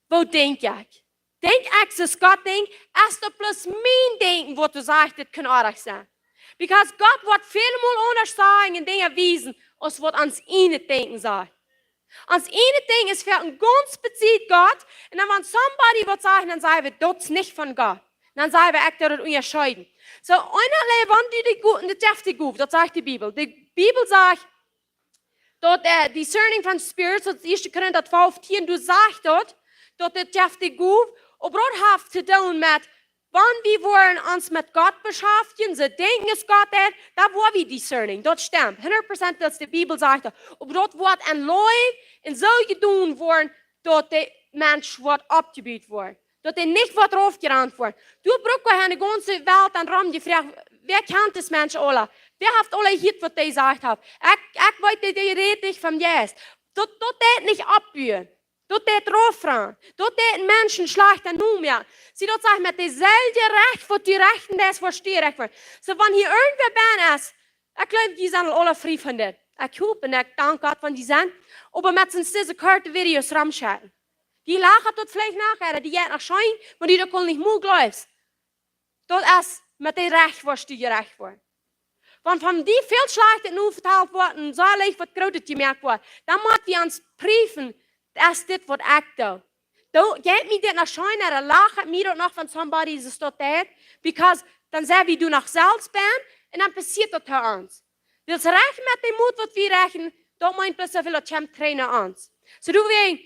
"Waut denkj ekj? Denkj ekj soo aus Gott denkjt? Es daut bloos mien Denkjen, waut doa sajcht, dit kaun oajch sennen?" Because Gott woat väl mol aundasch sajen un Dinja wiesen, aus waut ons ieejnet Denkjen sajcht. Ons ieejnet Denkjen es fa een gaunz Bezieet Gott, un dan, wan somebody waut sajcht, dan sajen wie: "Daut es nich von Gott." Dan sajen wie: "Ekj doo daut unjascheiden." So, eena lee, wan du de Go-, de Jeff de Goof, daut sajcht de Bibel. De Bibel sajcht, daut, äh, Discerning von Spirits, daut es ieeschte Korinta twalf tieen, doa sajcht daut, daut de Jeff de Goof, oba daut haft to doonen met, wan wie woaren ons met Gott beschaftjen, soo denkjen aus Gott deit, dan woa wie discerning. Daut stemt. Hundat Prozent, daut de Bibel sajcht daut. Oba daut woat en Leew un soo jedonen woaren, daut de Mensch woat oppjebut woaren. Daut hee nich woat raufjerant woaren. Du bruckst hia enne gaunze Welt aun rom jefroacht: "Wäa kjant dis Mensch aula? Wäa haft aula jehieet waut dee jesajcht haft? Ekj, ekj weet, dee, dee rät nich von Jeist." Daut, daut deit nich oppbuen. Daut deit rauffragen. Daut deit Menschen schlajcht aun nu mea. See, daut sajcht, met deeselwje Recht, waut du rechten deist, woascht du jerajcht woaren. So, wan hia irjentwäa benn es, ekj jleew, dee sent aul aula frie von dit. Ekj hop un ekj dank Gott, wan dee sent. Oba met sien dise korte Videos romschekjen. Dee lachat daut veleicht no, ooda dee jeit noch scheen, wan du daut aul nich mol jleefst. Daut es met dee Recht, woascht du jerajcht woaren. Wan von die väl Schlajchtet nu vetalt woat un soo leicht waut Grootet jemoakt woat, dan mott wie ons prüfen, es dit waut ekj doo? Doo, jeit mie dit noch scheen, ooda lachat mie daut noch, wan somebody soo daut deit? Because dan sent wie doa noch selfst benn un dan passieet daut to ons. Wiels recht met dän Moot, waut wie rechten, daut meent bloos soo väl, daut kjemt trigj no ons. So, doawäajen,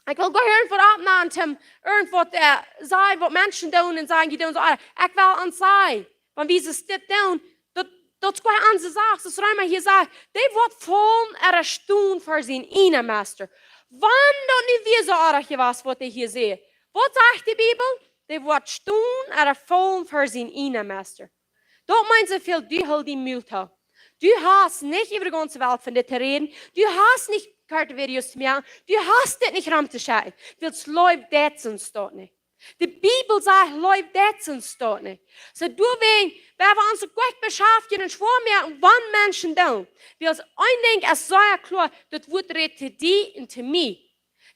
ekj well goanich irjentwaut oppnämen, irjentwaut, äh, sajen, waut Menschen doonen un sajen, dee doonen soo, ah, ekj well ons sajen, wan wie soo dit doonen, daut, daut es goanich onse Sach, soo aus Reema hia sajcht, dee woat faulen ooda stonen fa sien ieejnen Meista. Wan daut nu wia soo oajch jewast, waut hee hia sajcht. Waut sajcht de Bibel? Dee woat stonen ooda faulen fa sien ieejnen Meista. Daut meent soo väl, du hoolst dien Mul too. Du hast nich äwa de gaunze Welt von dit to räden. Du hast nich korte Videos to moaken. Du hast dit nich rom to schekjen. Wiels Leew deit soont nich. De Bibel sajcht, Leew deit soont nich. So, doawäajen, wan wie ons goot beschaftjen un schwoa moaken, wan Menschen doonen. Wiels een Dinkj es sea kloa, daut Wuat rät to die un to mie.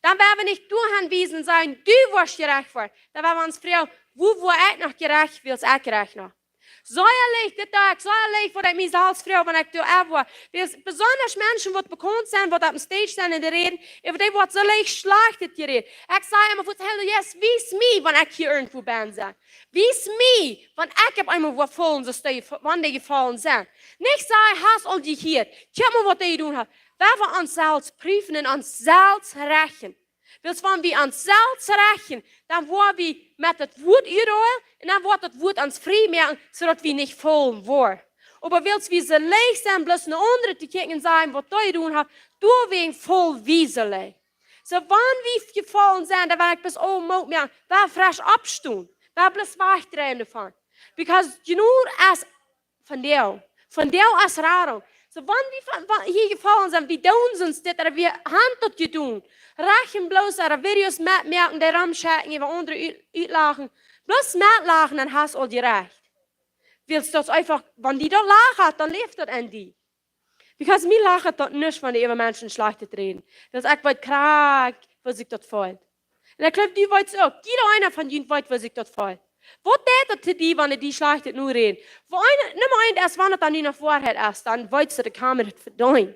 Dan woa wie nich doahan wiesen un sajen, du woascht jerajcht woaren. Dan woa wie ons froagen, woo woa ekj noch jerajcht, wiels ekj jerajcht noch. Soo leicht, dit doo ekj, soo leicht, waut ekj mie selfst froag, wan ekj doa äwa woa. Wiels besonda Menschen, waut bekaunt sent, waut opp een Stage sent un dee räden, äwa dee woat soo leicht Schlajchtet jerät. Ekj saj emma: "Fuaz, Heilja Jeist, wies mie, wan ekj hia irjentwua benn sie. Wies mie, wan ekj opp eemol woa faulen, soo aus dee, wan dee jefaulen sent." Nich sajen: "Hast aul jehieet? Kjikj mol, waut dee jedonen haft." Woa wie ons selfst prüfen un ons selfst rechten. Wiels wan wie ons selfst rechten, dan woa wie met daut Wuat uthoolen un dan woat daut Wuat ons frie moaken, soo daut wie nich faulen woaren. Oba wiels wie soo leicht sent, bloos no aundre to kjikjen un sajen, waut dee jedonen haft, doawäajen faul wie soo leicht. So, wan wie jefaulen sent, dan woa ekj bloos aul Moot moaken, woa fresch oppstonen, woa bloos wajchdreien doavon. Because jenuach es vondoag. Vondoag es Radunk. So, wan wie von, von hia jefaulen sent, wie doonen soont dit, ooda wie haben daut jedonen. Rechten bloos, ooda Videos metmoaken, dee romschekjen, äwa aundre ut-, utlachen. Bloos metlachen, dan hast aul jerajcht. Wiels daut es eefach, wan die daut lachat, dan läft daut en die. Because mie lachat daut nich, wan dee äwa Menschen Schlajchtet räden. Wiels ekj weet krakjt, woo sikj daut feelt. Un ekj jleew, du weetst uk, jieda eena von junt weet, woo sikj daut feelt. Waut deit daut to die, wan dee Schlajchtet nu räden? Woo eena, Numma eent es, wan et dan nu noch Woarheit es, dan weetst du, de Kamer haft vedeent.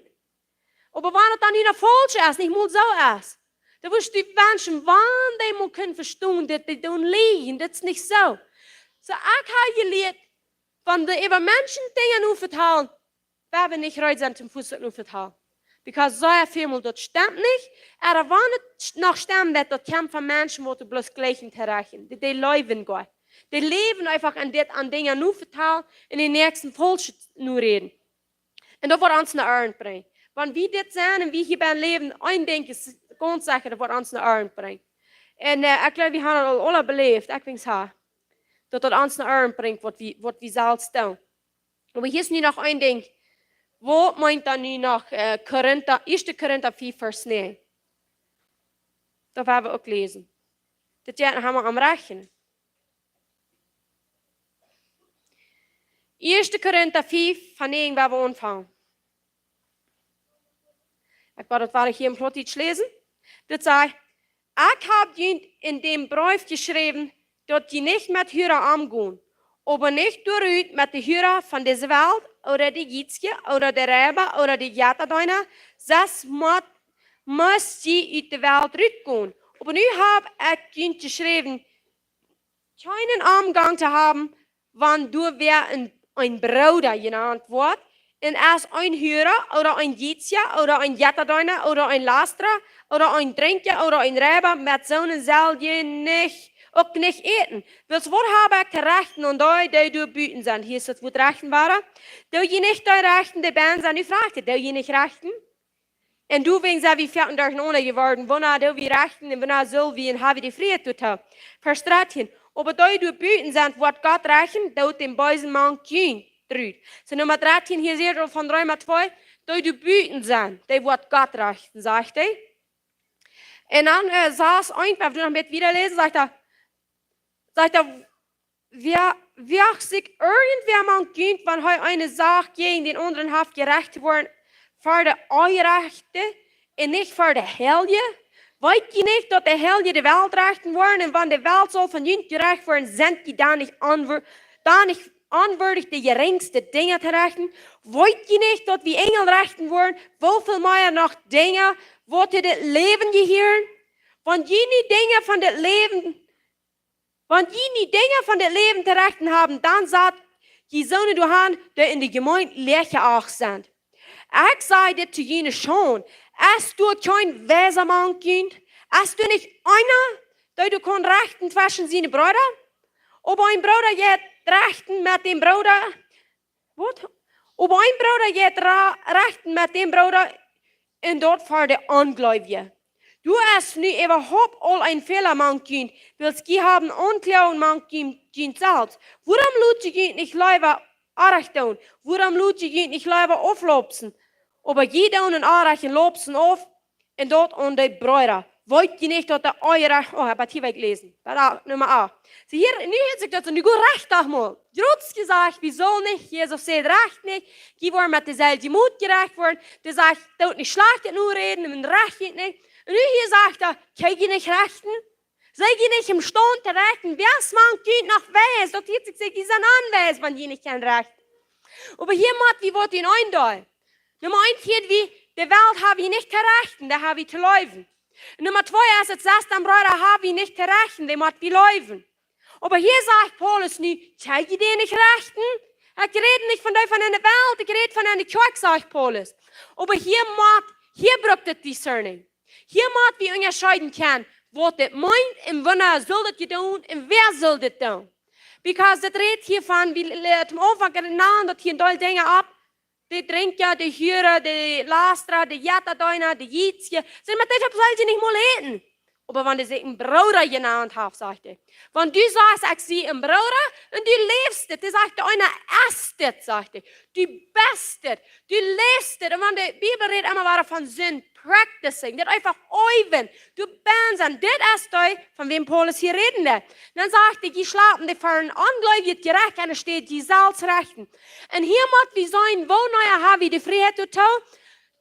Oba wan et dan nu noch faulsch es, nich mol soo es, dan wurscht du wenschen, wan dee mol kunnen vestonen, dit, dee doonen lieejen, dit es nich soo. So, ekj hab jelieet, wan dee äwa Menschen Dinja nu vetalen, woa wie nich reed sent, toom Fuaz daut nu vetalen. Because sea väl mol daut stemt nich, ooda wan et noch stemmen deit, daut kjemt von Menschen, waut du bloos jlikjst to rechten. Dee, dee läwen goot. Dee läwen eefach aun dit, aun Dinja nu vetalen un dän Näakjsten faulsch nu räden. Un daut woat ons no Oajen brinjen. Wan wie dit sent un wie hia bie läwen, een Dinkj es gaunz secha, daut woat ons no Oajen brinjen. Un, äh, ekj jleew, wie haben daut aul aula beläft, ekj denkj, ha, daut daut ons no Oajen brinjt, waut wie, waut wie selfst doonen. Oba hia es nu noch een Dinkj. Waut meent dan nu noch, äh, Korinta, ieeschte Korinta fief, Varsch näajen? Daut woa wie uk läsen. Dit Joa haben wie aum Rechten. Ieeschte Korinta fief, von näajen woa wie aunfangen. Ekj woa daut wada hia em Plautdietsch läsen. Dit sajcht: Ekj hab junt en däm Breef jeschräwen, daut jie nich met Hura omgonen, oba nich doarut met de Hura von dise Welt, ooda de Jietsje, ooda de Reiba, ooda de Jettadeena, sest mott, must jie ut de Welt rutgonen. Oba nu hab ekj junt jeschräwen, kjeenen Omgang to haben, wan doa wäa een, een Brooda jenant woat, un es een Hura, ooda een Jietsja, ooda een Jettadeena, ooda een Lastra, ooda een Drinkja, ooda een Reiba, met soonen sell jie nich, uk nich äten. Wiels waut hab ekj to rechten aun dee, dee doa buten sent? Hia es daut Wuat rechten, wada. Doo jie nich dee rechten, dee bennen sent? Nu froagt hee: Doo jie nich rechten? Un doawäajen sent wie foaken derchenaunda jeworden, wanea doo wie rechten un wanea sull wie, un ha wie de Frieheit doatoo? Varsch dartieen: Oba dee doa buten sent, woat Gott rechten, doot dän Beesen mank junt rut. Soo, Numma dartieen, hia seht jie von Reema twee, dee doa buten sent, dee woat Gott rechten, sajcht hee. Un dan, äh, sas eent, wan wie noch met wieda läsen, sajcht hee, sajcht hee: Wäa, wäa sikj irjentwäa mank junt, wan hee eene Sach jäajen dän aundren haft, jerecht woaren ver de Onjerajchte un nich ver de Heilje? Weet jie nich, daut de Heilje de Welt rechten woaren? Un wan de Welt saul von junt jerecht woaren, sent jie dan nich onwür-, dan nich onwürdich, de jerinjste Dinja to rechten? Weet jie nich, daut wie Enjel rechten woaren? Woo väl mea noch Dinja, waut to daut Läwen jehieren? Wan jie nu Dinja von daut Läwen Wan jie nu Dinja von dit Läwen to rechten haben, dan sat jie soone doa han, dee en de Jemeent läajacht sent. Ekj saj dit to june Schaund. Es doa kjeen Weisa mank junt? Es doa nich eena, dee doa kaun rechten tweschen siene Breeda? Oba een Brooda jeit rechten met däm Brooda, waut? Oba een Brooda jeit ra-, rechten met däm Brooda un daut ver de Onjleewje. Doa es nu äwahaupt aul een Fäla mank junt, wiels jie haben Aunkloagen mank junt, junt selfst. Wuarom lot jie junt nich leewa Orrajcht doonen? Wuarom lot jie junt nich leewa auflaupsen? Oba jie doonen Orrajcht un laupsen auf, un daut aun de Breeda. Weet jie nich, daut de Onjerajchte, oh, ekj hab hia wajch läsen. Daut es Numma acht. See hia, nu hieet sikj daut soo, nu go recht doch mol. Jrods jesajcht, wie sellen nich, Jesus sajcht: Recht nich. Jie woaren met deeselwje Mot jerecht woaren. Dee sajcht: Doot nich Schlajchtet noräden, un recht jie nich. Un nu hia sajcht hee: Kjenn jie nich rechten? Sent jie nich emstaund to rechten? Wäa es mank junt noch weis? Daut hieet sikj, see, jie sent onweis, wan jie nich kjennen rechten. Oba hia mott wie waut enn eent doonen. Numma eent hieet wie, de Welt ha wie nich to rechten, dee ha wie to leewen. Numma twee es, daut sest aun Breeda ha wie nich to rechten, dee mott wie leewen. Oba hia sajcht Paulus nu: Kjenn jie dee nich rechten? Ekj räd nich von dee von enne Welt, ekj räd von enne Kjoakj, sajcht Paulus. Oba hia mott, hia brukt et discerning. Hia mott wie unjascheeden kjennen, waut dit meent un wanea sull dit jedonen un wäa sull dit doonen. Because dit rät hia von, wie, äh, toom Aunfank nanen daut hia een Deel Dinja opp, de Drinkja, de Hura, de Lastra, de Jettadeena, de Jietsje. See, met dee sell jie nich mol äten. Oba wan dee sikj een Brooda jenant haft, sajcht hee. Wan du sajchst: Ekj sie een Brooda, un du läwst et, dee sajcht: Eena es dit, sajcht hee. Du best et, du läwst et. Un wan de Bibel rät emma wada von sin practicing, dit eefach äwen, du best et. Dit es dee, von wäm Paulus hia räden deit. Dan sajcht hee: Jie schlapen dee ver een Onjleewjet Jerecht, enne Städ jie selfst rechten. Un hia mott wie seenen, wanea ha wie de Frieheit doatoo?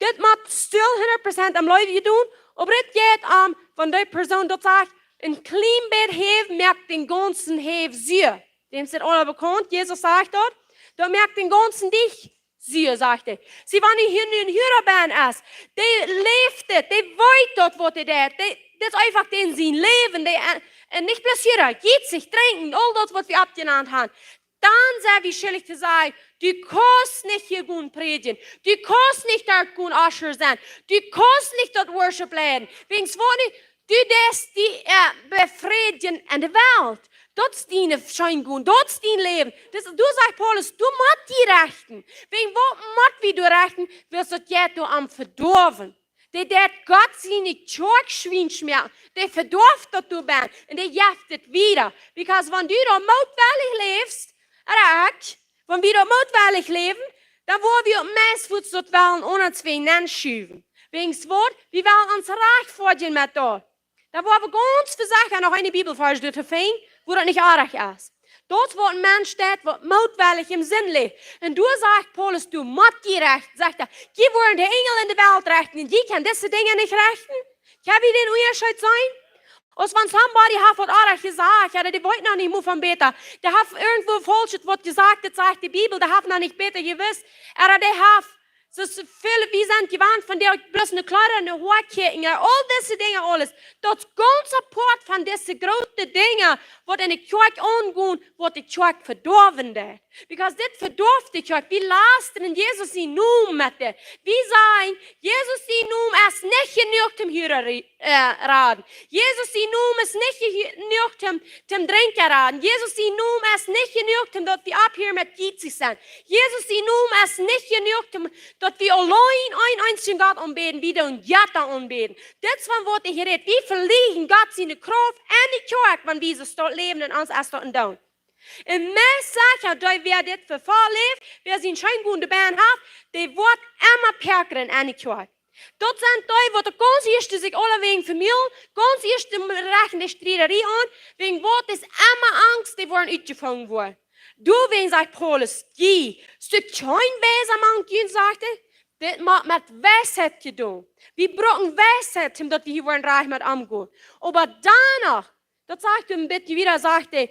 Dit mott still hundat Prozent aum Läwen jedonen, oba dit jeit om, wan dee Persoon daut sajcht: Een kjlien bät Häw moakt dän gaunzen Häw sua. Däm es et aula bekaunt, Jesus sajcht daut. Daut moakt dän gaunzen Deich sua, sajcht hee. See, wan hia nu een Hura benn es, dee läft et, dee weet daut, waut hee deit. Dee, dit es eefach dän sien Läwen, dee, äh, un nich bloos Hura, jietsich, drinkjen, aul daut, waut wie oppjenant han. Dan sent wie schuldich to sajen: Du kaust nich hia gonen prädjen. Du kaust nich doa gonen Usher sennen. Du kaust nich daut Worship leiden. Wäajens waut nich? Du deist die, äh, befriedjen aun de Welt. Daut es dien Scheengonen. Daut es dien Läwen. Daut, doa sajcht Paulus, du motst die rechten. Wäajen waut mott wie doa rechten? Wiels daut jeit doa om Vedoawen. Dee deit Gott siene Kjoakj schwiensch moaken. Dee vedoaft daut doa benn. Un dee jeft et wieda. Because wan du doa mootwellich läfst, ooda ekj, wan wie doa mootwellich läwen, dan woa wie uk meist fuaz daut wellen aun ons wajch nenschuwen. Wäajens waut? Wie wellen ons rajchtfoadjen met daut. Dan woa wie gaunz vesechat noch een Bibelvarsch doa to finjen, wua daut nich oajch es. Daut es waut een Mensch deit, waut mootwellich em Senn licht. Un doa sajcht Paulus, du motst die rechten, sajcht hee, jie woaren de Enjel en de Welt rechten un jie kjennen dise Dinja nich rechten? Kjenn wie dän Unjascheet seenen? Aus wan somebody haft waut oajch jesajcht, jo, dee weet noch nich mol von bäta. Dee haft irjentwua faulsch waut jesajcht, daut sajcht de Bibel, dee haft noch nich bäta jewist. Ooda dee haft, soo väl, wie sent jewant von dee bloos ne Kjleeda, ne Hoa kjikjen, jo, aul dise Dinja, aules. Daut es gaunz apoat von dise groote Dinja, waut enne Kjoakj aungonen, waut de Kjoakj vedoawen deit. Because dit vedoaft de Kjoakj. Wie lastren Jesus sienen Nomen met dit. Wie sajen, Jesus sien Nomen es nich jenuach toom Hura ri-, äh, raden. Jesus sien Nomen es nich je-, jenuach toom, toom Drinkjen raden. Jesus sien Nomen es nich jenuach toom daut wie opphieren met jietsich sennen. Jesus sien Nomen es nich jenuach toom daut wie auleen een eensjen Gott aunbäden, wie doonen Jetta aunbäden. Dit es von waut ekj räd. Wie velieren Gott siene Krauft enne Kjoakj, wan wie soo stoakj läwen un ons es daut een Doon. Un meist secha, dee wäa dit Vefäl läft, wäa sien scheengonen Bein haft, dee woat emma päakjren enne Kjoakj. Daut sent dee, waut de gaunz ieeschte sikj aulawäajen vemieelen, gaunz ieeschte rechten de Striederie aun, wäajen waut es emma Angst, dee woaren utjefungen woaren. Doawäajen sajcht Paulus, jie, es doa kjeen Weisa mank junt, sajcht hee, dit mott met Weisheit jedonen. Wie brucken Weisheit, om daut wie hia woaren rajcht met omgonen. Oba doano, daut sajcht hee een bät wieda, sajcht hee,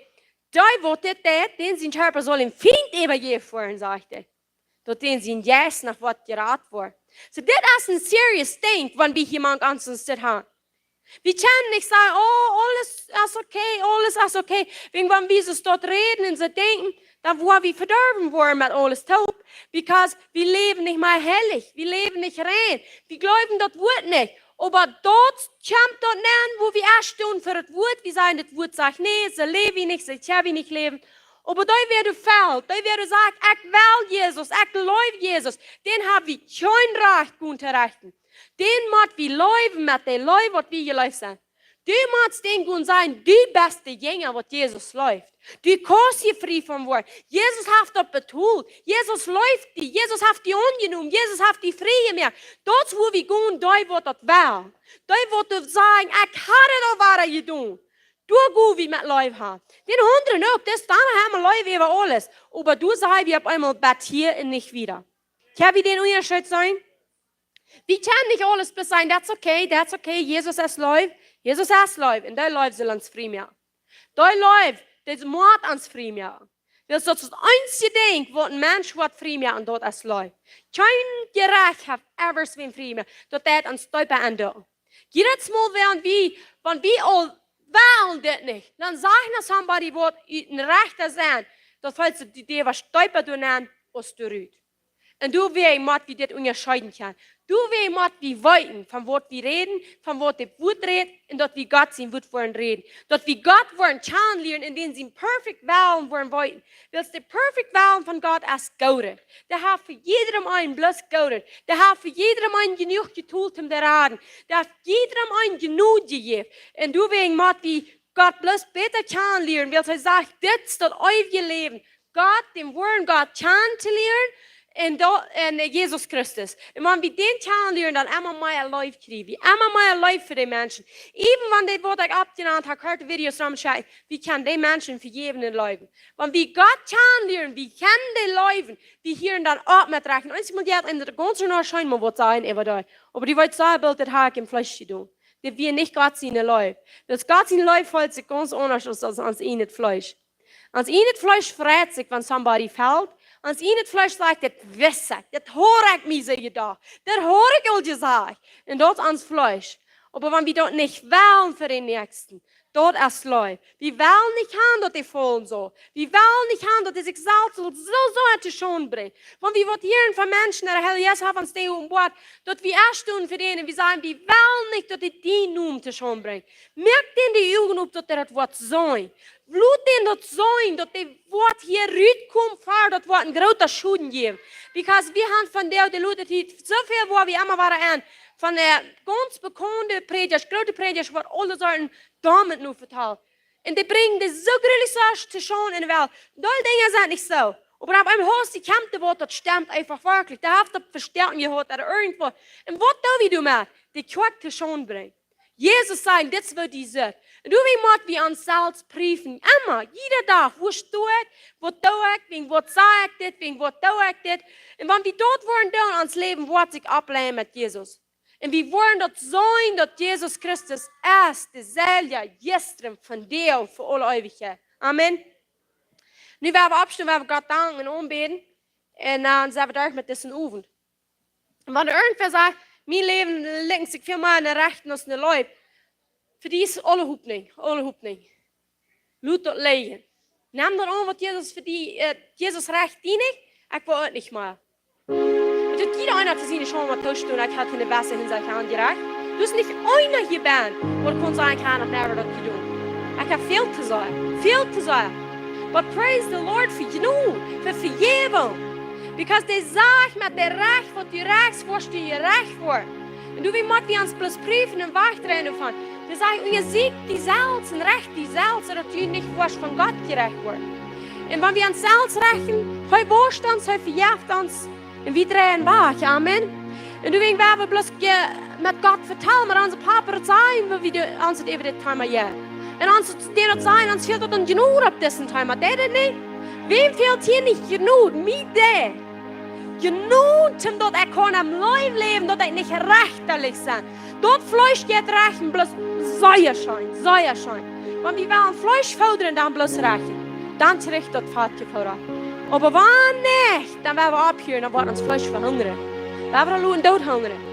dee waut dit deit, dän sien Kjarpa saul em Fient äwajäft woaren, sajcht hee. Daut dän sien Jeist noch woat jerat woaren. Soo, dit es een serious thing, wan wie hia mank ons dit haben. Wie kjennen nich sajen, oh, aules es okay, aules es okay. Wäajen wan wie soo stoakj räden un soo denkjen, dan woa wie vedorwen woaren met aules toop. Because wie läwen nich mea heilich, wie läwen nich rein. Wie jleewen daut Wuat nich. Oba daut kjemt daut nenn, wua wie ieescht doonen fa daut Wuat. Wie sajen, daut Wuat sajcht nä, soo läw wie nich, soo kjenn wie nich läwen. Oba dee wäa doa fält, dee wäa doa sajcht, ekj well Jesus, ekj leew Jesus, dän hab wie kjeen Rajcht gonen to rechten. Dän mott wie leewen met de Leew, waut wie jeleeft sent. Du motst dän gonen sajen, du best de Jinja, waut Jesus leeft. Du kaust hia frie von woaren. Jesus haft daut betolt. Jesus leeft die. Jesus haft die aunjenomen. Jesus haft die frie jemoakt. Daut es wua wie gonen, dee waut daut well. Dee waut doa sajen, ekj hab daut aul wada jedonen. Doa go wie met Leew han. Dän aundren uk, dee es dan emma Leew äwa aules. Oba doa saj wie opp eemol bat hia un nich wieda. Kjenn wie dän Unjascheet seenen? Wie kjennen nich aules bloos sajen, that's okay, that's okay, Jesus es Leew, Jesus es Leew, un dee Leew saul ons frie moaken. Dee Leew, dee mott ons frie moaken. Wiels daut es daut eensje Dinkj, waut een Mensch woat frie moaken, un daut es Leew. Kjeen Jerecht haft ever wäm frie jemoakt, daut deit ons deepa aundoagen. Jiedet Mol, wan wie, wan wie aul wellen dit nich, dan sajcht no somebody waut ut een rajchta Senn, daut felt sikj dee, dee waut deepa doa nenn aus doa rut. Un doawäajen mott wie dit unjascheeden kjennen. Doawäajen mott wie weeten, von waut wie räden, von waut daut Wuat rät, un daut wie Gott sien Wuat woaren räden. Daut wie Gott woaren kjanen lieren un dän sien perfect Wellen woaren weeten. Wiels de perfect Wellen von Gott es Goodet. Dee haft fa jiedrem eenen bloos Goodet. Dee haft fa jiedrem eenen jenuach jetolt om to raden. Dee haft jiedrem eenen Jnod jejäft. Un doawäajen mott wie Gott bloos bäta kjanen lieren, wiels hee sajcht, dit es daut eewje Läwen. Gott, dän woaren Gott kjanen to lieren un daut, un, äh, Jesus Christus. Un wan wie dän kjanen lieren, dan emma mea Leew kjrieen wie. Emma mea Leew fa de Menschen. Even wan dee waut ekj oppjenant hab, korte Videos romschekjen, wie kjennen de Menschen vejäwen un leewen. Wan wie Gott kjanen lieren, wie kjennen dee leewen, wie hieren dan opp met rechten. Eensjemol jeit eenem daut gaunz no scheen, mau waut sajen äwa dee. Oba dee weet soo, daut hab ekj em Fleesch jedonen. Dit wia nich Gott siene Leew. Daut Gott siene Leew felt sikj gaunz aundasch aus, aus ons ieejnet Fleesch. Ons ieejnet Fleesch freit sikj, wan somebody felt. Ons ieejnet Fleesch sajcht, dit wist ekj, dit haud ekj mie soo jedocht, dit haud ekj aul jesajcht. Un daut es ons Fleesch. Oba wan wie daut nich wellen fa dän Näakjsten, daut es Leew. Wie wellen nich han, daut dee faulen saul. Wie wellen nich han, daut dee sikj selfst saul soo, soo to Schaund brinjen. Wan wie waut hieren von Menschen, de Herr Jesus haft ons dee openboat, daut wie ieescht doonen fa dän, un wie sajen, wie wellen nich, daut dee dien Nomen to Schaund brinjt. Moak dän de Uagen op, daut dee daut woat seenen. Lot dän daut seenen, daut dee woat hia rutkomen, ver daut woat een groota Schoden jäwen. Because wie han vondoag de latste Tiet soo väl, wua wie emma wieren aun, von, äh, gaunz bekaunde Prädjasch, groote Prädjasch, waut aule Sorten Doamet no vetalt. Un dee brinjen dee soo grulich soo to Schaund enne Welt. Dee Dinja sent nich soo. Oba opp eemol hia es dee Kjamp, waut daut stemt eefach werkjlich. Dee haft daut vestoaken jehaut, ooda irjentwaut. Un waut doo wie doamet? De Kjoakj to Schaund brinjen. Jesus sajen: Dit es woo dee sitt. Un doawäajen motten wie ons selfst prüfen. Emma, jieda Dach, woo sto ekj, waut doo ekj, wäajen waut saj ekj dit, wäajen waut doo ekj dit. Un wan wie daut woaren doonen, ons Läwen woat sikj oppleien met Jesus. Un wie woaren daut seenen, daut Jesus Christus es deselwja jistren, vondoag un fa aule Eewichkjeit. Amen. Nu woa wie oppstonen, woa wie Gott danken un aunbäden. Un dan sent wie derch met disen Owent. Wan irjentwäa sajcht: Mien Läwen likjt sikj väl mea en de Rajcht aus en de Leew. Fa die es aule Hopninj, aule Hopninj. Lot daut lijen. Nem daut aun, waut Jesus fa die, äh, Jesus rajcht die nich, ekj well uk nich mea. Daut jieda eena haft siene Schaund met toostonen, ekj haud en de baste Hinsecht aunjerajcht. Doa es nich eena hia benn, waut kaun sajen: Ekj hab noch nie daut jedonen. Ekj hab väl to sajen, väl to sajen. But praise the Lord fa Jnod, fa Vejäwunk. Because dee sajcht: Met de Rajcht, waut du rajchst, woascht du jerajcht woaren. Un doawäajen motten wie ons bloos prüfen un wajchdreien doavon. Dee sajcht: Unjasieekj die selfst un rajcht die selfst, soo daut du nich woascht von Gott jerajcht woaren. Un wan wie ons selfst rajchten, hee woascht ons, hee vejeft ons, un wie dreien wajch. Amen. Un doawäajen woa wie bloos je-, met Gott vetalen, met onse Papa daut sajen, woo wie de, ons daut äwa dit Thema jeit. Un ons daut, dee daut sajen, ons fält daut aun Jnod opp disen Thema. Dee daut nich? Wäm fält hia nich Jnod? Mie dee. Jnod, om daut ekj kaun em Leew läwen, daut ekj nich rechtalich sie. Daut Fleesch jeit rajchten, bloos sea scheen, sea scheen. Wan wie wellen Fleesch foodren, dan bloos rajchten. Dan kjricht daut Fat jefoodat. Oba wan nich, dan woa wie opphieren, dan woat ons Fleesch vehungren. Woa wie daut loten doot hungren.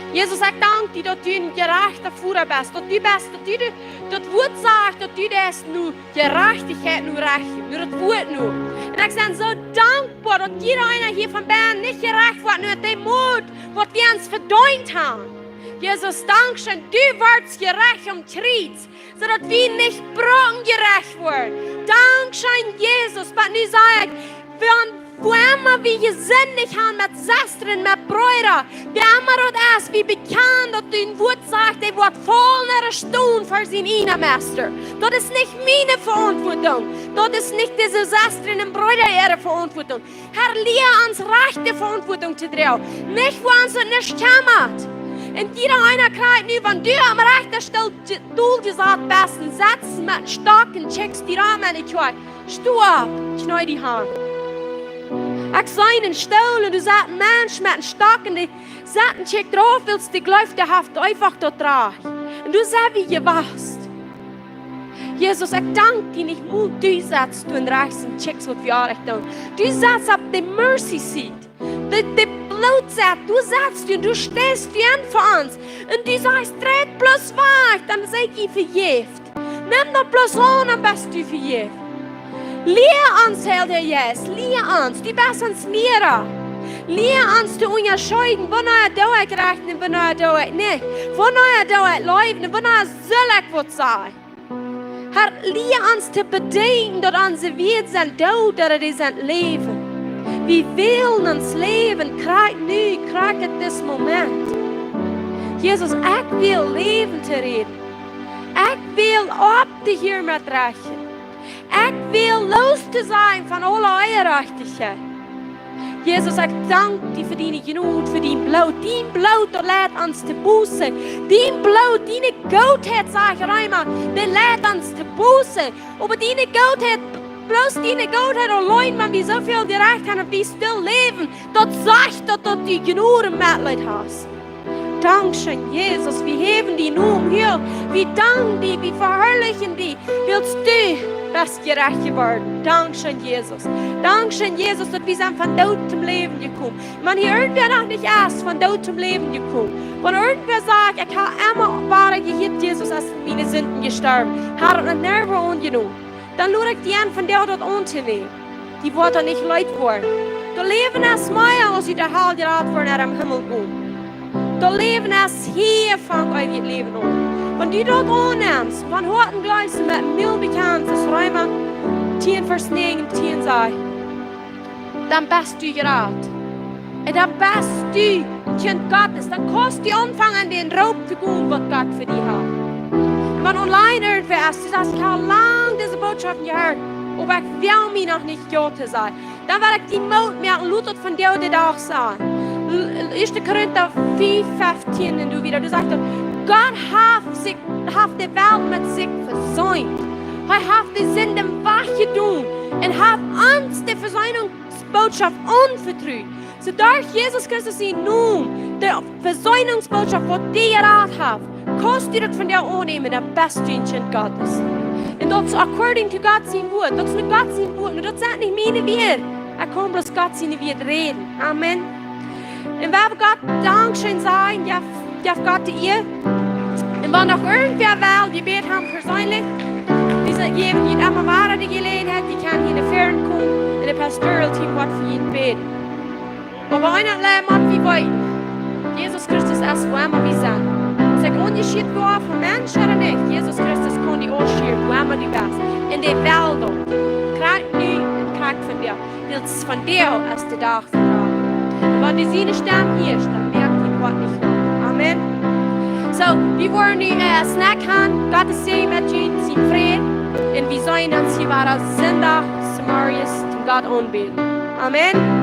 Jesus, ekj dank die, daut du een jerajchta Voda best, daut du best, daut du de, daut Wuat sajcht, daut du deist nu Jerajchtichkjeit nu rajchten, nu daut Wuat nu. Un ekj sie soo dankboa, daut jieda eena hia von bennen nich jerajcht woat, nu de Moot, waut wie ons vedeent haben. Jesus, dankscheen, du worscht jerajcht aum Kjriez, soo daut wie nich brucken jerajcht woaren. Dankscheen, Jesus, oba nu saj ekj, wan, woo emma wie jesindicht haben met Sestren, met Breeda, woo emma daut es, wie bekjanen, daut dien Wuat sajcht, dee woat faul no de Ston ver sien ieejna Masta. Daut es nich miene Veauntwuatunk. Daut es nich dise Sestren un Breeda äare Veauntwuatunk. Herr, lia ons rajchte Veauntwuatunk to droagen. Nich, wua ons daut nich kjemmat. Un jieda eena kjricht nu, wan du aum rajchten Stool je-, Stool jesat best, un setst met een Stock un kjikjst die rom enne Kjoakj. Sto opp, kjnee die han. Ekj sie een Stool un doa sett een Mensch met een Stock un dee sett un kjikjt drauf, wiels dee jleeft, dee haft eefach daut rajcht. Un doa sent wie jewast. Jesus, ekj dank die nich, mol du setst du un rajchst un kjikjst, waut wie orrajcht doonen. Du setst opp de mercy seat. De, de Bloot sett, du setst du un du steist du en fa ons. Un du sajchst: Dreit bloos wajch, dan sie ekj vejäft. Nem daut bloos aun, dan best du vejäft. Lia ons, Heilja Jeist, lia ons. Du best ons Liera. Lia ons to unjascheeden, wanea doo ekj rajcht un wanea doo ekj nich. Wanea doo ekj leewen un wanea sull ekj waut sajen. Herr, lia ons to bedenkjen, daut onse Wieed sent doot, daut dee sent Läwen. Wie wellen ons Läwen, krakjt nu, krakjt en disen Moment. Jesus, ekj well Läwen to räden. Ekj well opphieren met rajchten. Ekj well loos to sennen von aule Onjerajchtichkjeit. Jesus, ekj dank die fa diene Jnod, fa dien Bloot. Dien Bloot, daut leit ons to Buße. Dien Bloot, diene Gootheit, sajcht Reema, dee leit ons to Buße. Oba diene Gootheit, bloos diene Gootheit auleen, wan wie soo väl jerajcht haben un wie stell läwen, daut sajcht daut, daut du Jnod un Metleet hast. Dankscheen, Jesus, wie häwen dienen Nomen huach. Wie danken die, wie veharlichen die, wiels du best jerajcht jeworden. Dankscheen, Jesus. Dankscheen, Jesus, daut wie sent von Doot toom Läwen jekomen. Wan hia irjentwäa noch nich es von Doot toom Läwen jekomen, wan irjentwäa sajcht: Ekj hab emma wada jehieet, Jesus es fa miene Sinden jestorwen, hab daut noch nie aunjenomen, dan lod ekj die en, vondoag daut auntonämen. Die woat nich leet woaren. Daut Läwen es mea aus ut de Hal jerat woaren no dän Himmel gonen. Daut Läwen es hia, fangt eewjet Läwen aun. Wan du daut aunnemst, von Hoaten jleefst un met dän Mul bekjanst, aus Reema tieen Varsch näajen un tieen sajcht, dan best du jerat. Un dan best du een Kjint Gottes. Dan kaust du aunfangen, dän Roop to doonen, waut Gott fa die haft. Un wan online irjentwäa es, du sajchst: Ekj hab lang dise Bootschoft jehieet, oba ekj woag mie noch nich jo to sajen. Dan well ekj die Moot moaken, lot daut vondoag de Dach sennen. L-, Ieeschte Korinta fiew, feftieen un doa wieda. Doa sajcht et: Gott haft sikj, haft de Welt met sikj vesient. Hee haft de Sind wajchjedonen un haft ons de Vesöhnungsbootschoft aunvetrut. Soo derch Jesus Christus sien Nomen, de Vesöhnungsbootschoft, waut die jerat haft, kaust du daut vondoag aunnämen, dan best du een Kjint Gottes. Un daut es according to Gott sien Wort. Daut es nu Gott sien Wort. Nu, daut sent nich miene Wieed. Ekj kaun bloos Gott siene Wieed räden. Amen. Un wie woaren Gott Dankscheen sajen, jeff, jeff Gott de Ea. Un wan noch irjentwäa well, jie bäden haben persönlich, wie sent, jäwen junt emma wada de Jeläajenheit, jie kjennen hia no väaren komen un de pastoral Team woat fa junt bäden. Oba eent es mau, wie weeten, Jesus Christus es wua emma wie sent. Aus ekj aunjeschieet woa von Mensch ooda nich, Jesus Christus kaun die ausschieren, wua emma du best. Un dee well daut. Krakjt nu un krakjt vondoag. Wiels vondoag es de Dach von Gott. Un wan du siene Stemm hieescht, dan moakt die Gott nich. Amen. Soo, wie woaren nu, äh, Snack haben. Gott es sea met junt, sien Fräd. Un wie seenen ons hia wada Sindach zemorjes toom Gott aunbäden. Amen.